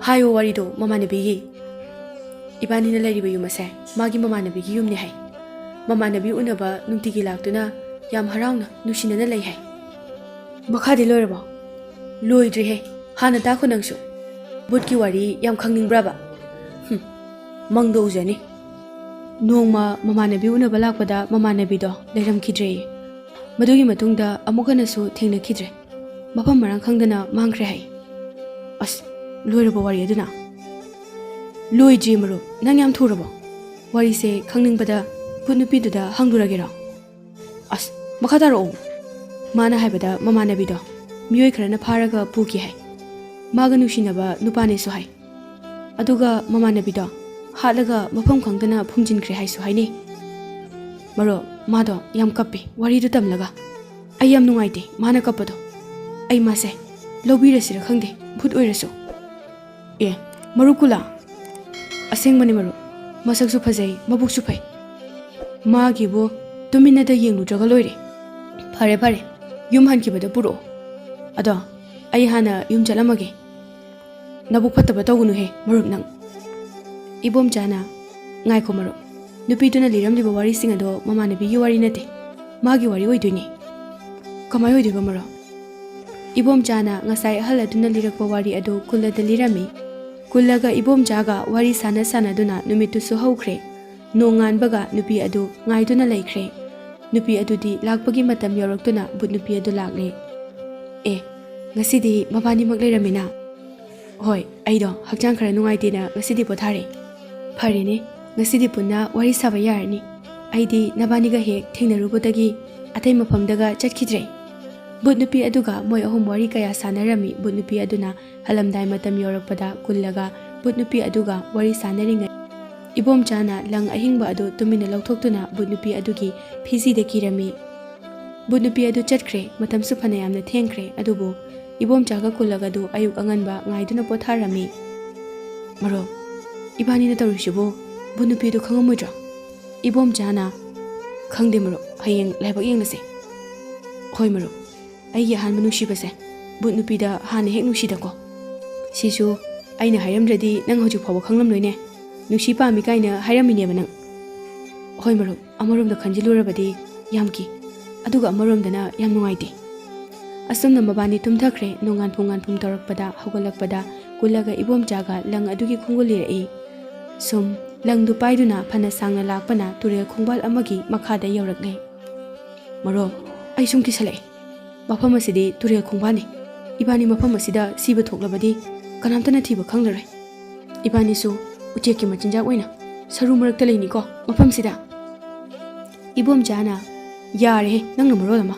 ꯍꯥꯏꯌꯣ ꯋꯥꯔꯤꯗꯣ ꯃꯃꯥꯟꯅꯕꯤꯒꯤ꯫" "ꯏꯕꯥꯅꯤꯅ ꯂꯩꯔꯤꯕ ꯌꯨꯝ ꯑꯁꯦ ꯃꯥꯒꯤ ꯃꯃꯥꯟꯅꯕꯤꯒꯤ ꯌꯨꯝꯅꯦ ꯍꯥꯏ꯫ ꯃꯃꯥꯟꯅꯕꯤ ꯎꯅꯕ ꯅꯨꯡꯇꯤꯒꯤ ꯂꯥꯛꯇꯨꯅ ꯌꯥꯝ ꯍꯔꯥꯎꯅ ꯅꯨꯡꯁꯤꯅꯅ ꯂꯩ ꯍꯥꯏ꯫" "ꯃꯈꯥꯗꯤ ꯂꯣꯏꯔꯕꯣ?" "ꯂꯣꯏꯗ꯭ꯔꯤꯍꯦ, ꯍꯥꯟꯅ ꯇꯥꯈꯣ ꯅꯪꯁꯨ꯫ ꯕꯨꯠꯀꯤ ꯋꯥꯔꯤ ꯌꯥꯝ ꯈꯪꯅꯤꯡꯕ꯭ꯔꯕ?" "ꯍꯨꯝ, ꯃꯪꯗ ꯎꯖꯅꯤ꯫" "ꯅꯣꯡꯃ ꯃꯃꯥꯟꯅꯕꯤ ꯎꯅꯕ ꯂꯥꯛꯄꯗ ꯃꯃꯥꯟꯅꯕꯤꯗꯣ ꯂꯩꯔꯝꯈꯤꯗ꯭ꯔꯦꯌꯦ꯫ ꯃꯗꯨꯒꯤ ꯃꯇꯨꯡꯗ ꯑꯃꯨꯛ ꯍꯟꯅꯁꯨ ꯊꯦꯡꯅꯈꯤꯗ꯭ꯔꯦ꯫ ꯃꯐꯝ ꯃꯔꯥꯡ ꯈꯪꯗꯅ ꯃꯥꯡꯈ꯭ꯔꯦ ꯍꯥꯏ꯫" "ꯑꯁ, ꯂꯣꯏꯔꯕꯣ ꯋꯥꯔꯤ ꯑꯗꯨꯅ?" "ꯂꯣꯏꯗ꯭ꯔꯤ ꯃꯔꯨꯞ, ꯅꯪ ꯌꯥꯝ ꯊꯨꯔꯕꯣ? ꯋꯥꯔꯤꯁꯦ ꯈꯪꯅꯤꯡꯕꯗ ꯚꯨꯠ ꯅꯨꯄꯤꯗꯨꯗ ꯍꯪꯂꯨꯔꯒꯦꯔꯣ?" "ꯑꯁ, ꯃꯈꯥ ꯇꯥꯔꯛꯑꯣ꯫" "ꯃꯥꯅ ꯍꯥꯏꯕꯗ ꯃꯃꯥꯟꯅꯕꯤꯗꯣ ꯃꯤꯑꯣꯏ ꯈꯔꯅ ꯐꯥꯔꯒ ꯄꯨꯈꯤ ꯍꯥꯏ꯫ ꯃꯥꯒ ꯅꯨꯡꯁꯤꯅꯕ ꯅꯨꯄꯥꯅꯦꯁꯨ ꯍꯥꯏ꯫ ꯑꯗꯨꯒ ꯃꯃꯥꯟꯅꯕꯤꯗꯣ ꯍꯥꯠꯂꯒ ꯃꯐꯝ ꯈꯪꯗꯅ ꯐꯨꯝꯖꯤꯟꯈ꯭ꯔꯦ ꯍꯥꯏꯁꯨ ꯍꯥꯏꯅꯩ꯫" "ꯃꯔꯨꯞ, ꯃꯥꯗꯣ ꯌꯥꯝ ꯀꯞꯄꯤ ꯋꯥꯔꯤꯗꯨ ꯇꯝꯂꯒ꯫ ꯑꯩ ꯌꯥꯝ ꯅꯨꯡꯉꯥꯏꯇꯦ ꯃꯥꯅ ꯀꯞꯄꯗꯣ꯫ ꯑꯩ ꯃꯥꯁꯦ ꯂꯧꯕꯤꯔꯁꯤꯔ ꯈꯪꯗꯦ, ꯚꯨꯠ ꯑꯣꯏꯔꯁꯨ꯫ ꯑꯦ, ꯃꯔꯨꯞ ꯀꯨꯂꯥ, ꯑꯁꯦꯡꯕꯅꯤ ꯃꯔꯨꯞ, ꯃꯁꯛꯁꯨ ꯐꯖꯩ, ꯃꯕꯨꯛꯁꯨ ꯐꯩ꯫ ꯃꯥꯒꯤꯕꯨ ꯇꯨꯃꯤꯟꯅꯗ ꯌꯦꯡꯂꯨꯗ꯭ꯔꯒ ꯂꯣꯏꯔꯦ꯫ ꯐꯔꯦ ꯐꯔꯦ, ꯌꯨꯝ ꯍꯟꯈꯤꯕꯗ ꯄꯨꯔꯛꯑꯣ꯫ ꯑꯗꯣ ꯑꯩ ꯍꯥꯟꯅ ꯌꯨꯝ ꯆꯠꯂꯝꯃꯒꯦ꯫ ꯅꯕꯨꯛ ꯐꯠꯇꯕ ꯇꯧꯒꯅꯨꯍꯦ ꯃꯔꯨꯞ ꯅꯪ꯫ ꯏꯕꯣꯝꯆꯥꯅ, ꯉꯥꯏꯈꯣ ꯃꯔꯨꯞ, ꯅꯨꯄꯤꯗꯨꯅ ꯂꯤꯔꯝꯂꯤꯕ ꯋꯥꯔꯤꯁꯤꯡ ꯑꯗꯣ ꯃꯃꯥꯟꯅꯕꯤꯒꯤ ꯋꯥꯔꯤ ꯅꯠꯇꯦ, ꯃꯥꯒꯤ ꯋꯥꯔꯤ ꯑꯣꯏꯗꯣꯏꯅꯤ꯫ ꯀꯃꯥꯏ ꯑꯣꯏꯗꯣꯏꯕ ꯃꯔꯨꯞ? ꯏꯕꯣꯝꯆꯥꯅ ꯉꯁꯥꯏ ꯑꯍꯜ ꯑꯗꯨꯅ ꯂꯤꯔꯛꯄ ꯋꯥꯔꯤ ꯑꯗꯨ ꯀꯨꯜꯂꯗ ꯂꯤꯔꯝꯃꯤ꯫ ꯀꯨꯜꯂꯒ ꯏꯕꯣꯝꯆꯥꯒ ꯋꯥꯔꯤ ꯁꯥꯟꯅ ꯁꯥꯟꯅꯗꯨꯅ ꯅꯨꯃꯤꯠꯇꯨꯁꯨ ꯍꯧꯈ꯭ꯔꯦ꯫ ꯅꯣꯡꯉꯥꯟꯕꯒ ꯅꯨꯄꯤ ꯑꯗꯨ ꯉꯥꯏꯗꯨꯅ ꯂꯩꯈ꯭ꯔꯦ꯫ ꯅꯨꯄꯤ ꯑꯗꯨꯗꯤ ꯂꯥꯛꯄꯒꯤ ꯃꯇꯝ ꯌꯧꯔꯛꯇꯨꯅ ꯚꯨꯠ ꯅꯨꯄꯤ ꯑꯗꯨ ꯂꯥꯛꯂꯦ꯫ ꯑꯦ, ꯉꯁꯤꯗꯤ ꯃꯕꯥꯅꯤꯃꯛ ꯂꯩꯔꯝꯃꯤꯅ? ꯍꯣꯏ, ꯑꯩꯗꯣ ꯍꯛꯆꯥꯡ ꯈꯔ ꯅꯨꯡꯉꯥꯏꯇꯦꯅ ꯉꯁꯤꯗꯤ ꯄꯣꯊꯥꯔꯦ꯫ ꯐꯔꯦꯅꯦ, ꯉꯁꯤꯗꯤ ꯄꯨꯟꯅ ꯋꯥꯔꯤ ꯁꯥꯕ ꯌꯥꯔꯅꯤ꯫ ꯑꯩꯗꯤ ꯅꯕꯥꯅꯤꯒ ꯍꯦꯛ ꯊꯦꯡꯅꯔꯨꯕꯗꯒꯤ ꯑꯇꯩ ꯃꯐꯝꯗꯒ ꯆꯠꯈꯤꯗ꯭ꯔꯦ꯫ ꯚꯨꯠ ꯅꯨꯄꯤ ꯑꯗꯨꯒ ꯃꯣꯏ ꯑꯍꯨꯝ ꯋꯥꯔꯤ ꯀꯌꯥ ꯁꯥꯟꯅꯔꯝꯃꯤ꯫ ꯚꯨꯠ ꯅꯨꯄꯤ ꯑꯗꯨꯅ ꯍꯜꯂꯝꯗꯥꯏ ꯃꯇꯝ ꯌꯧꯔꯛꯄꯗ ꯀꯨꯜꯂꯒ ꯚꯨꯠ ꯅꯨꯄꯤ ꯑꯗꯨꯒ ꯋꯥꯔꯤ ꯁꯥꯟꯅꯔꯤꯉꯩ ꯏꯕꯣꯝꯆꯥꯅ ꯂꯪ ꯑꯍꯤꯡꯕ ꯑꯗꯨ ꯇꯨꯃꯤꯟꯅ ꯂꯧꯊꯣꯛꯇꯨꯅ ꯚꯨꯠ ꯅꯨꯄꯤ ꯑꯗꯨꯒꯤ ꯐꯤꯖꯤꯗ ꯀꯤꯔꯝꯃꯤ꯫ ꯚꯨꯠ ꯅꯨꯄꯤ ꯑꯗꯨ ꯆꯠꯈ꯭ꯔꯦ꯫ ꯃꯇꯝꯁꯨ ꯐꯅꯌꯥꯝꯅ ꯊꯦꯡꯈ꯭ꯔꯦ꯫ ꯑꯗꯨꯕꯨ ꯏꯕꯣꯝꯆꯥꯒ ꯀꯨꯜꯂꯒ ꯑꯗꯨ ꯑꯌꯨꯛ ꯑꯉꯟꯕ ꯉꯥꯏꯗꯨꯅ ꯄꯣꯊꯥꯔꯝꯃꯤ꯫ "ꯃꯔꯨꯞ, ꯏꯕꯥꯅꯤꯅ ꯇꯧꯔꯤꯁꯤꯕꯨ ꯚꯨꯠ ꯅꯨꯄꯤꯗꯨ ꯈꯪꯉꯝꯃꯣꯏꯗ꯭ꯔꯣ?" ꯏꯕꯣꯝꯆꯥꯅ, "ꯈꯪꯗꯦ ꯃꯔꯨꯞ, ꯍꯌꯦꯡ ꯂꯥꯏꯕꯛ ꯌꯦꯡꯂꯁꯦ꯫ ꯍꯣꯏ ꯃꯔꯨꯞ, ꯑꯩꯒꯤ ꯑꯍꯥꯟꯕ ꯅꯨꯡꯁꯤꯕꯁꯦ ꯚꯨꯠ ꯅꯨꯄꯤꯗ ꯍꯥꯟꯅ ꯍꯦꯛ ꯅꯨꯡꯁꯤꯗꯀꯣ꯫ ꯁꯤꯁꯨ ꯑꯩꯅ ꯍꯥꯏꯔꯝꯗ꯭ꯔꯗꯤ ꯅꯪ ꯍꯧꯖꯤꯛ ꯐꯥꯎꯕ ꯈꯪꯂꯝꯂꯣꯏꯅꯦ꯫ ꯅꯨꯡꯁꯤ ꯄꯥꯝꯃꯤ ꯀꯥꯏꯅ ꯍꯥꯏꯔꯝꯃꯤꯅꯦꯕ ꯅꯪ꯫ ꯍꯣꯏ ꯃꯔꯨꯞ, ꯑꯃꯔꯣꯝꯗ ꯈꯟꯖꯤꯜꯂꯨꯔꯕꯗꯤ ꯌꯥꯝ ꯀꯤ, ꯑꯗꯨꯒ ꯑꯃꯔꯣꯝꯗꯅ ꯌꯥꯝ ꯅꯨꯡꯉꯥꯏꯇꯦ꯫" ꯑꯁꯨꯝꯅ ꯃꯕꯥꯅꯤ ꯇꯨꯝꯊꯈ꯭ꯔꯦ꯫ ꯅꯣꯡꯉꯥꯟꯐꯨꯡ ꯉꯥꯟꯐꯨꯡ ꯇꯧꯔꯛꯄꯗ ꯍꯧꯒꯠꯂꯛꯄꯗ ꯀꯨꯜꯂꯒ ꯏꯕꯣꯝꯆꯥꯒ ꯂꯪ ꯑꯗꯨꯒꯤ ꯈꯣꯡꯒꯨꯜ ꯂꯤꯔꯛꯏ꯫ ꯁꯨꯝ ꯂꯪꯗꯨ ꯄꯥꯏꯗꯨꯅ ꯐꯅ ꯁꯥꯡꯅ ꯂꯥꯛꯄꯅ ꯇꯨꯔꯦꯜ ꯈꯣꯡꯕꯥꯜ ꯑꯃꯒꯤ ꯃꯈꯥꯗ ꯌꯧꯔꯛꯂꯦ꯫ "ꯃꯔꯨꯞ, ꯑꯩ ꯁꯨꯝ ꯀꯤꯁꯜꯂꯛꯑꯦ꯫ ꯃꯐꯝ ꯑꯁꯤꯗꯤ ꯇꯨꯔꯦꯜ ꯈꯣꯡꯕꯥꯜꯅꯤ꯫ ꯏꯕꯥꯅꯤ ꯃꯐꯝ ꯑꯁꯤꯗ ꯁꯤꯕ ꯊꯣꯛꯂꯕꯗꯤ ꯀꯅꯥꯝꯇꯅ ꯊꯤꯕ ꯈꯪꯂꯔꯣꯏ꯫ ꯏꯕꯥꯅꯤꯁꯨ ꯎꯆꯦꯛꯀꯤ ꯃꯆꯤꯟꯖꯥꯛ ꯑꯣꯏꯅ ꯁꯔꯨ ꯃꯔꯛꯇ ꯂꯩꯅꯤꯀꯣ ꯃꯐꯝꯁꯤꯗ꯫" ꯏꯕꯣꯝꯆꯥꯅ, "ꯌꯥꯔꯦꯍꯦ, ꯅꯪꯅ ꯃꯔꯣꯜ ꯑꯃ!"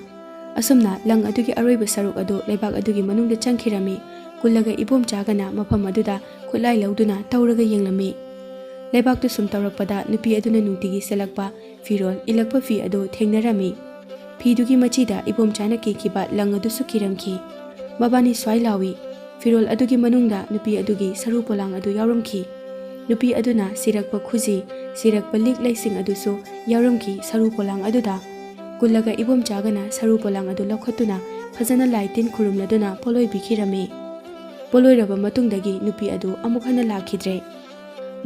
ꯑꯁꯨꯝꯅ ꯂꯪ ꯑꯗꯨꯒꯤ ꯑꯔꯣꯏꯕ ꯁꯔꯨꯛ ꯑꯗꯨ ꯂꯩꯕꯥꯛ ꯑꯗꯨꯒꯤ ꯃꯅꯨꯡꯗ ꯆꯪꯈꯤꯔꯝꯃꯤ꯫ ꯀꯨꯜꯂꯒ ꯏꯕꯣꯝꯆꯥꯒꯅ ꯃꯐꯝ ꯑꯗꯨꯗ ꯈꯨꯠꯂꯥꯏ ꯂꯧꯗꯨꯅ ꯇꯧꯔꯒ ꯌꯦꯡꯂꯝꯃꯤ꯫ ꯂꯩꯕꯥꯛꯇꯨ ꯁꯨꯝ ꯇꯧꯔꯛꯄꯗ ꯅꯨꯄꯤ ꯑꯗꯨꯅ ꯅꯨꯡꯇꯤꯒꯤ ꯁꯦꯠꯂꯛꯄ ꯐꯤꯔꯣꯜ ꯏꯜꯂꯛꯄ ꯐꯤ ꯑꯗꯨ ꯊꯦꯡꯅꯔꯝꯃꯤ꯫ ꯐꯤꯗꯨꯒꯤ ꯃꯆꯤꯗ ꯏꯕꯣꯝꯆꯥꯅ ꯀꯤꯈꯤꯕ ꯂꯪ ꯑꯗꯨꯁꯨ ꯀꯤꯔꯝꯈꯤ꯫ ꯃꯕꯥꯅꯤ ꯁ꯭ꯋꯥꯏ ꯂꯥꯎꯏ꯫ ꯐꯤꯔꯣꯜ ꯑꯗꯨꯒꯤ ꯃꯅꯨꯡꯗ ꯅꯨꯄꯤ ꯑꯗꯨꯒꯤ ꯁꯔꯨ ꯄꯣꯂꯥꯡ ꯑꯗꯨ ꯌꯥꯎꯔꯝꯈꯤ꯫ ꯅꯨꯄꯤ ꯑꯗꯨꯅ ꯁꯤꯔꯛꯄ ꯈꯨꯖꯤ, ꯁꯤꯔꯛꯄ ꯂꯤꯛ ꯂꯩꯁꯤꯡ ꯑꯗꯨꯁꯨ ꯌꯥꯎꯔꯝꯈꯤ ꯁꯔꯨ ꯄꯣꯂꯥꯡ ꯑꯗꯨꯗ꯫ ꯀꯨꯜꯂꯒ ꯏꯕꯣꯝꯆꯥꯒꯅ ꯁꯔꯨ ꯄꯣꯂꯥꯡ ꯑꯗꯨ ꯂꯧꯈꯠꯇꯨꯅ ꯐꯖꯅ ꯂꯥꯏ ꯇꯤꯟ ꯈꯨꯔꯨꯝꯂꯗꯨꯅ ꯄꯣꯂꯣꯏꯕꯤꯈꯤꯔꯝꯃꯤ꯫ ꯄꯣꯂꯣꯏꯔꯕ ꯃꯇꯨꯡꯗꯒꯤ ꯅꯨꯄꯤ ꯑꯗꯨ ꯑꯃꯨꯛ ꯍꯟꯅ ꯂꯥꯛꯈꯤꯗ꯭ꯔꯦ꯫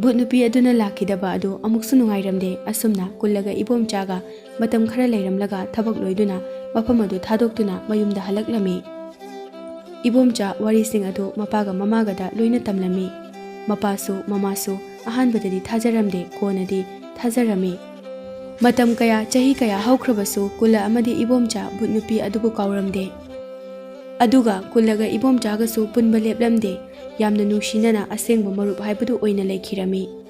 ꯚꯨꯠ ꯅꯨꯄꯤ ꯑꯗꯨꯅ ꯂꯥꯛꯈꯤꯗꯕ ꯑꯗꯨ ꯑꯃꯨꯛꯁꯨ ꯅꯨꯡꯉꯥꯏꯔꯝꯗꯦ꯫ ꯑꯁꯨꯝꯅ ꯀꯨꯜꯂꯒ ꯏꯕꯣꯝꯆꯥꯒ ꯃꯇꯝ ꯈꯔ ꯂꯩꯔꯝꯂꯒ ꯊꯕꯛ ꯂꯣꯏꯗꯨꯅ ꯃꯐꯝ ꯑꯗꯨ ꯊꯥꯗꯣꯛꯇꯨꯅ ꯃꯌꯨꯝꯗ ꯍꯜꯂꯛꯂꯝꯃꯤ꯫ ꯏꯕꯣꯝꯆꯥ ꯋꯥꯔꯤꯁꯤꯡ ꯑꯗꯨ ꯃꯄꯥꯒ ꯃꯃꯥꯒꯗ ꯂꯣꯏꯅ ꯇꯝꯂꯝꯃꯤ꯫ ꯃꯄꯥꯁꯨ ꯃꯃꯥꯁꯨ ꯑꯍꯥꯟꯕꯗꯗꯤ ꯊꯥꯖꯔꯝꯗꯦ, ꯀꯣꯟꯅꯗꯤ ꯊꯥꯖꯔꯝꯃꯤ꯫ ꯃꯇꯝ ꯀꯌꯥ, ꯆꯍꯤ ꯀꯌꯥ ꯍꯧꯈ꯭ꯔꯕꯁꯨ ꯀꯨꯜꯂ ꯑꯃꯗꯤ ꯏꯕꯣꯝꯆꯥ ꯚꯨꯠ ꯅꯨꯄꯤ ꯑꯗꯨꯕꯨ ꯀꯥꯎꯔꯝꯗꯦ꯫ ꯑꯗꯨꯒ ꯀꯨꯜꯂꯒ ꯏꯕꯣꯝꯆꯥꯒꯁꯨ ꯄꯨꯟꯕ ꯂꯦꯞꯂꯝꯗꯦ꯫ ꯌꯥꯝꯅ ꯅꯨꯡꯁꯤꯅꯅ ꯑꯁꯦꯡꯕ ꯃꯔꯨꯞ ꯍꯥꯏꯕꯗꯨ ꯑꯣꯏꯅ ꯂꯩꯈꯤꯔꯝꯃꯤ꯫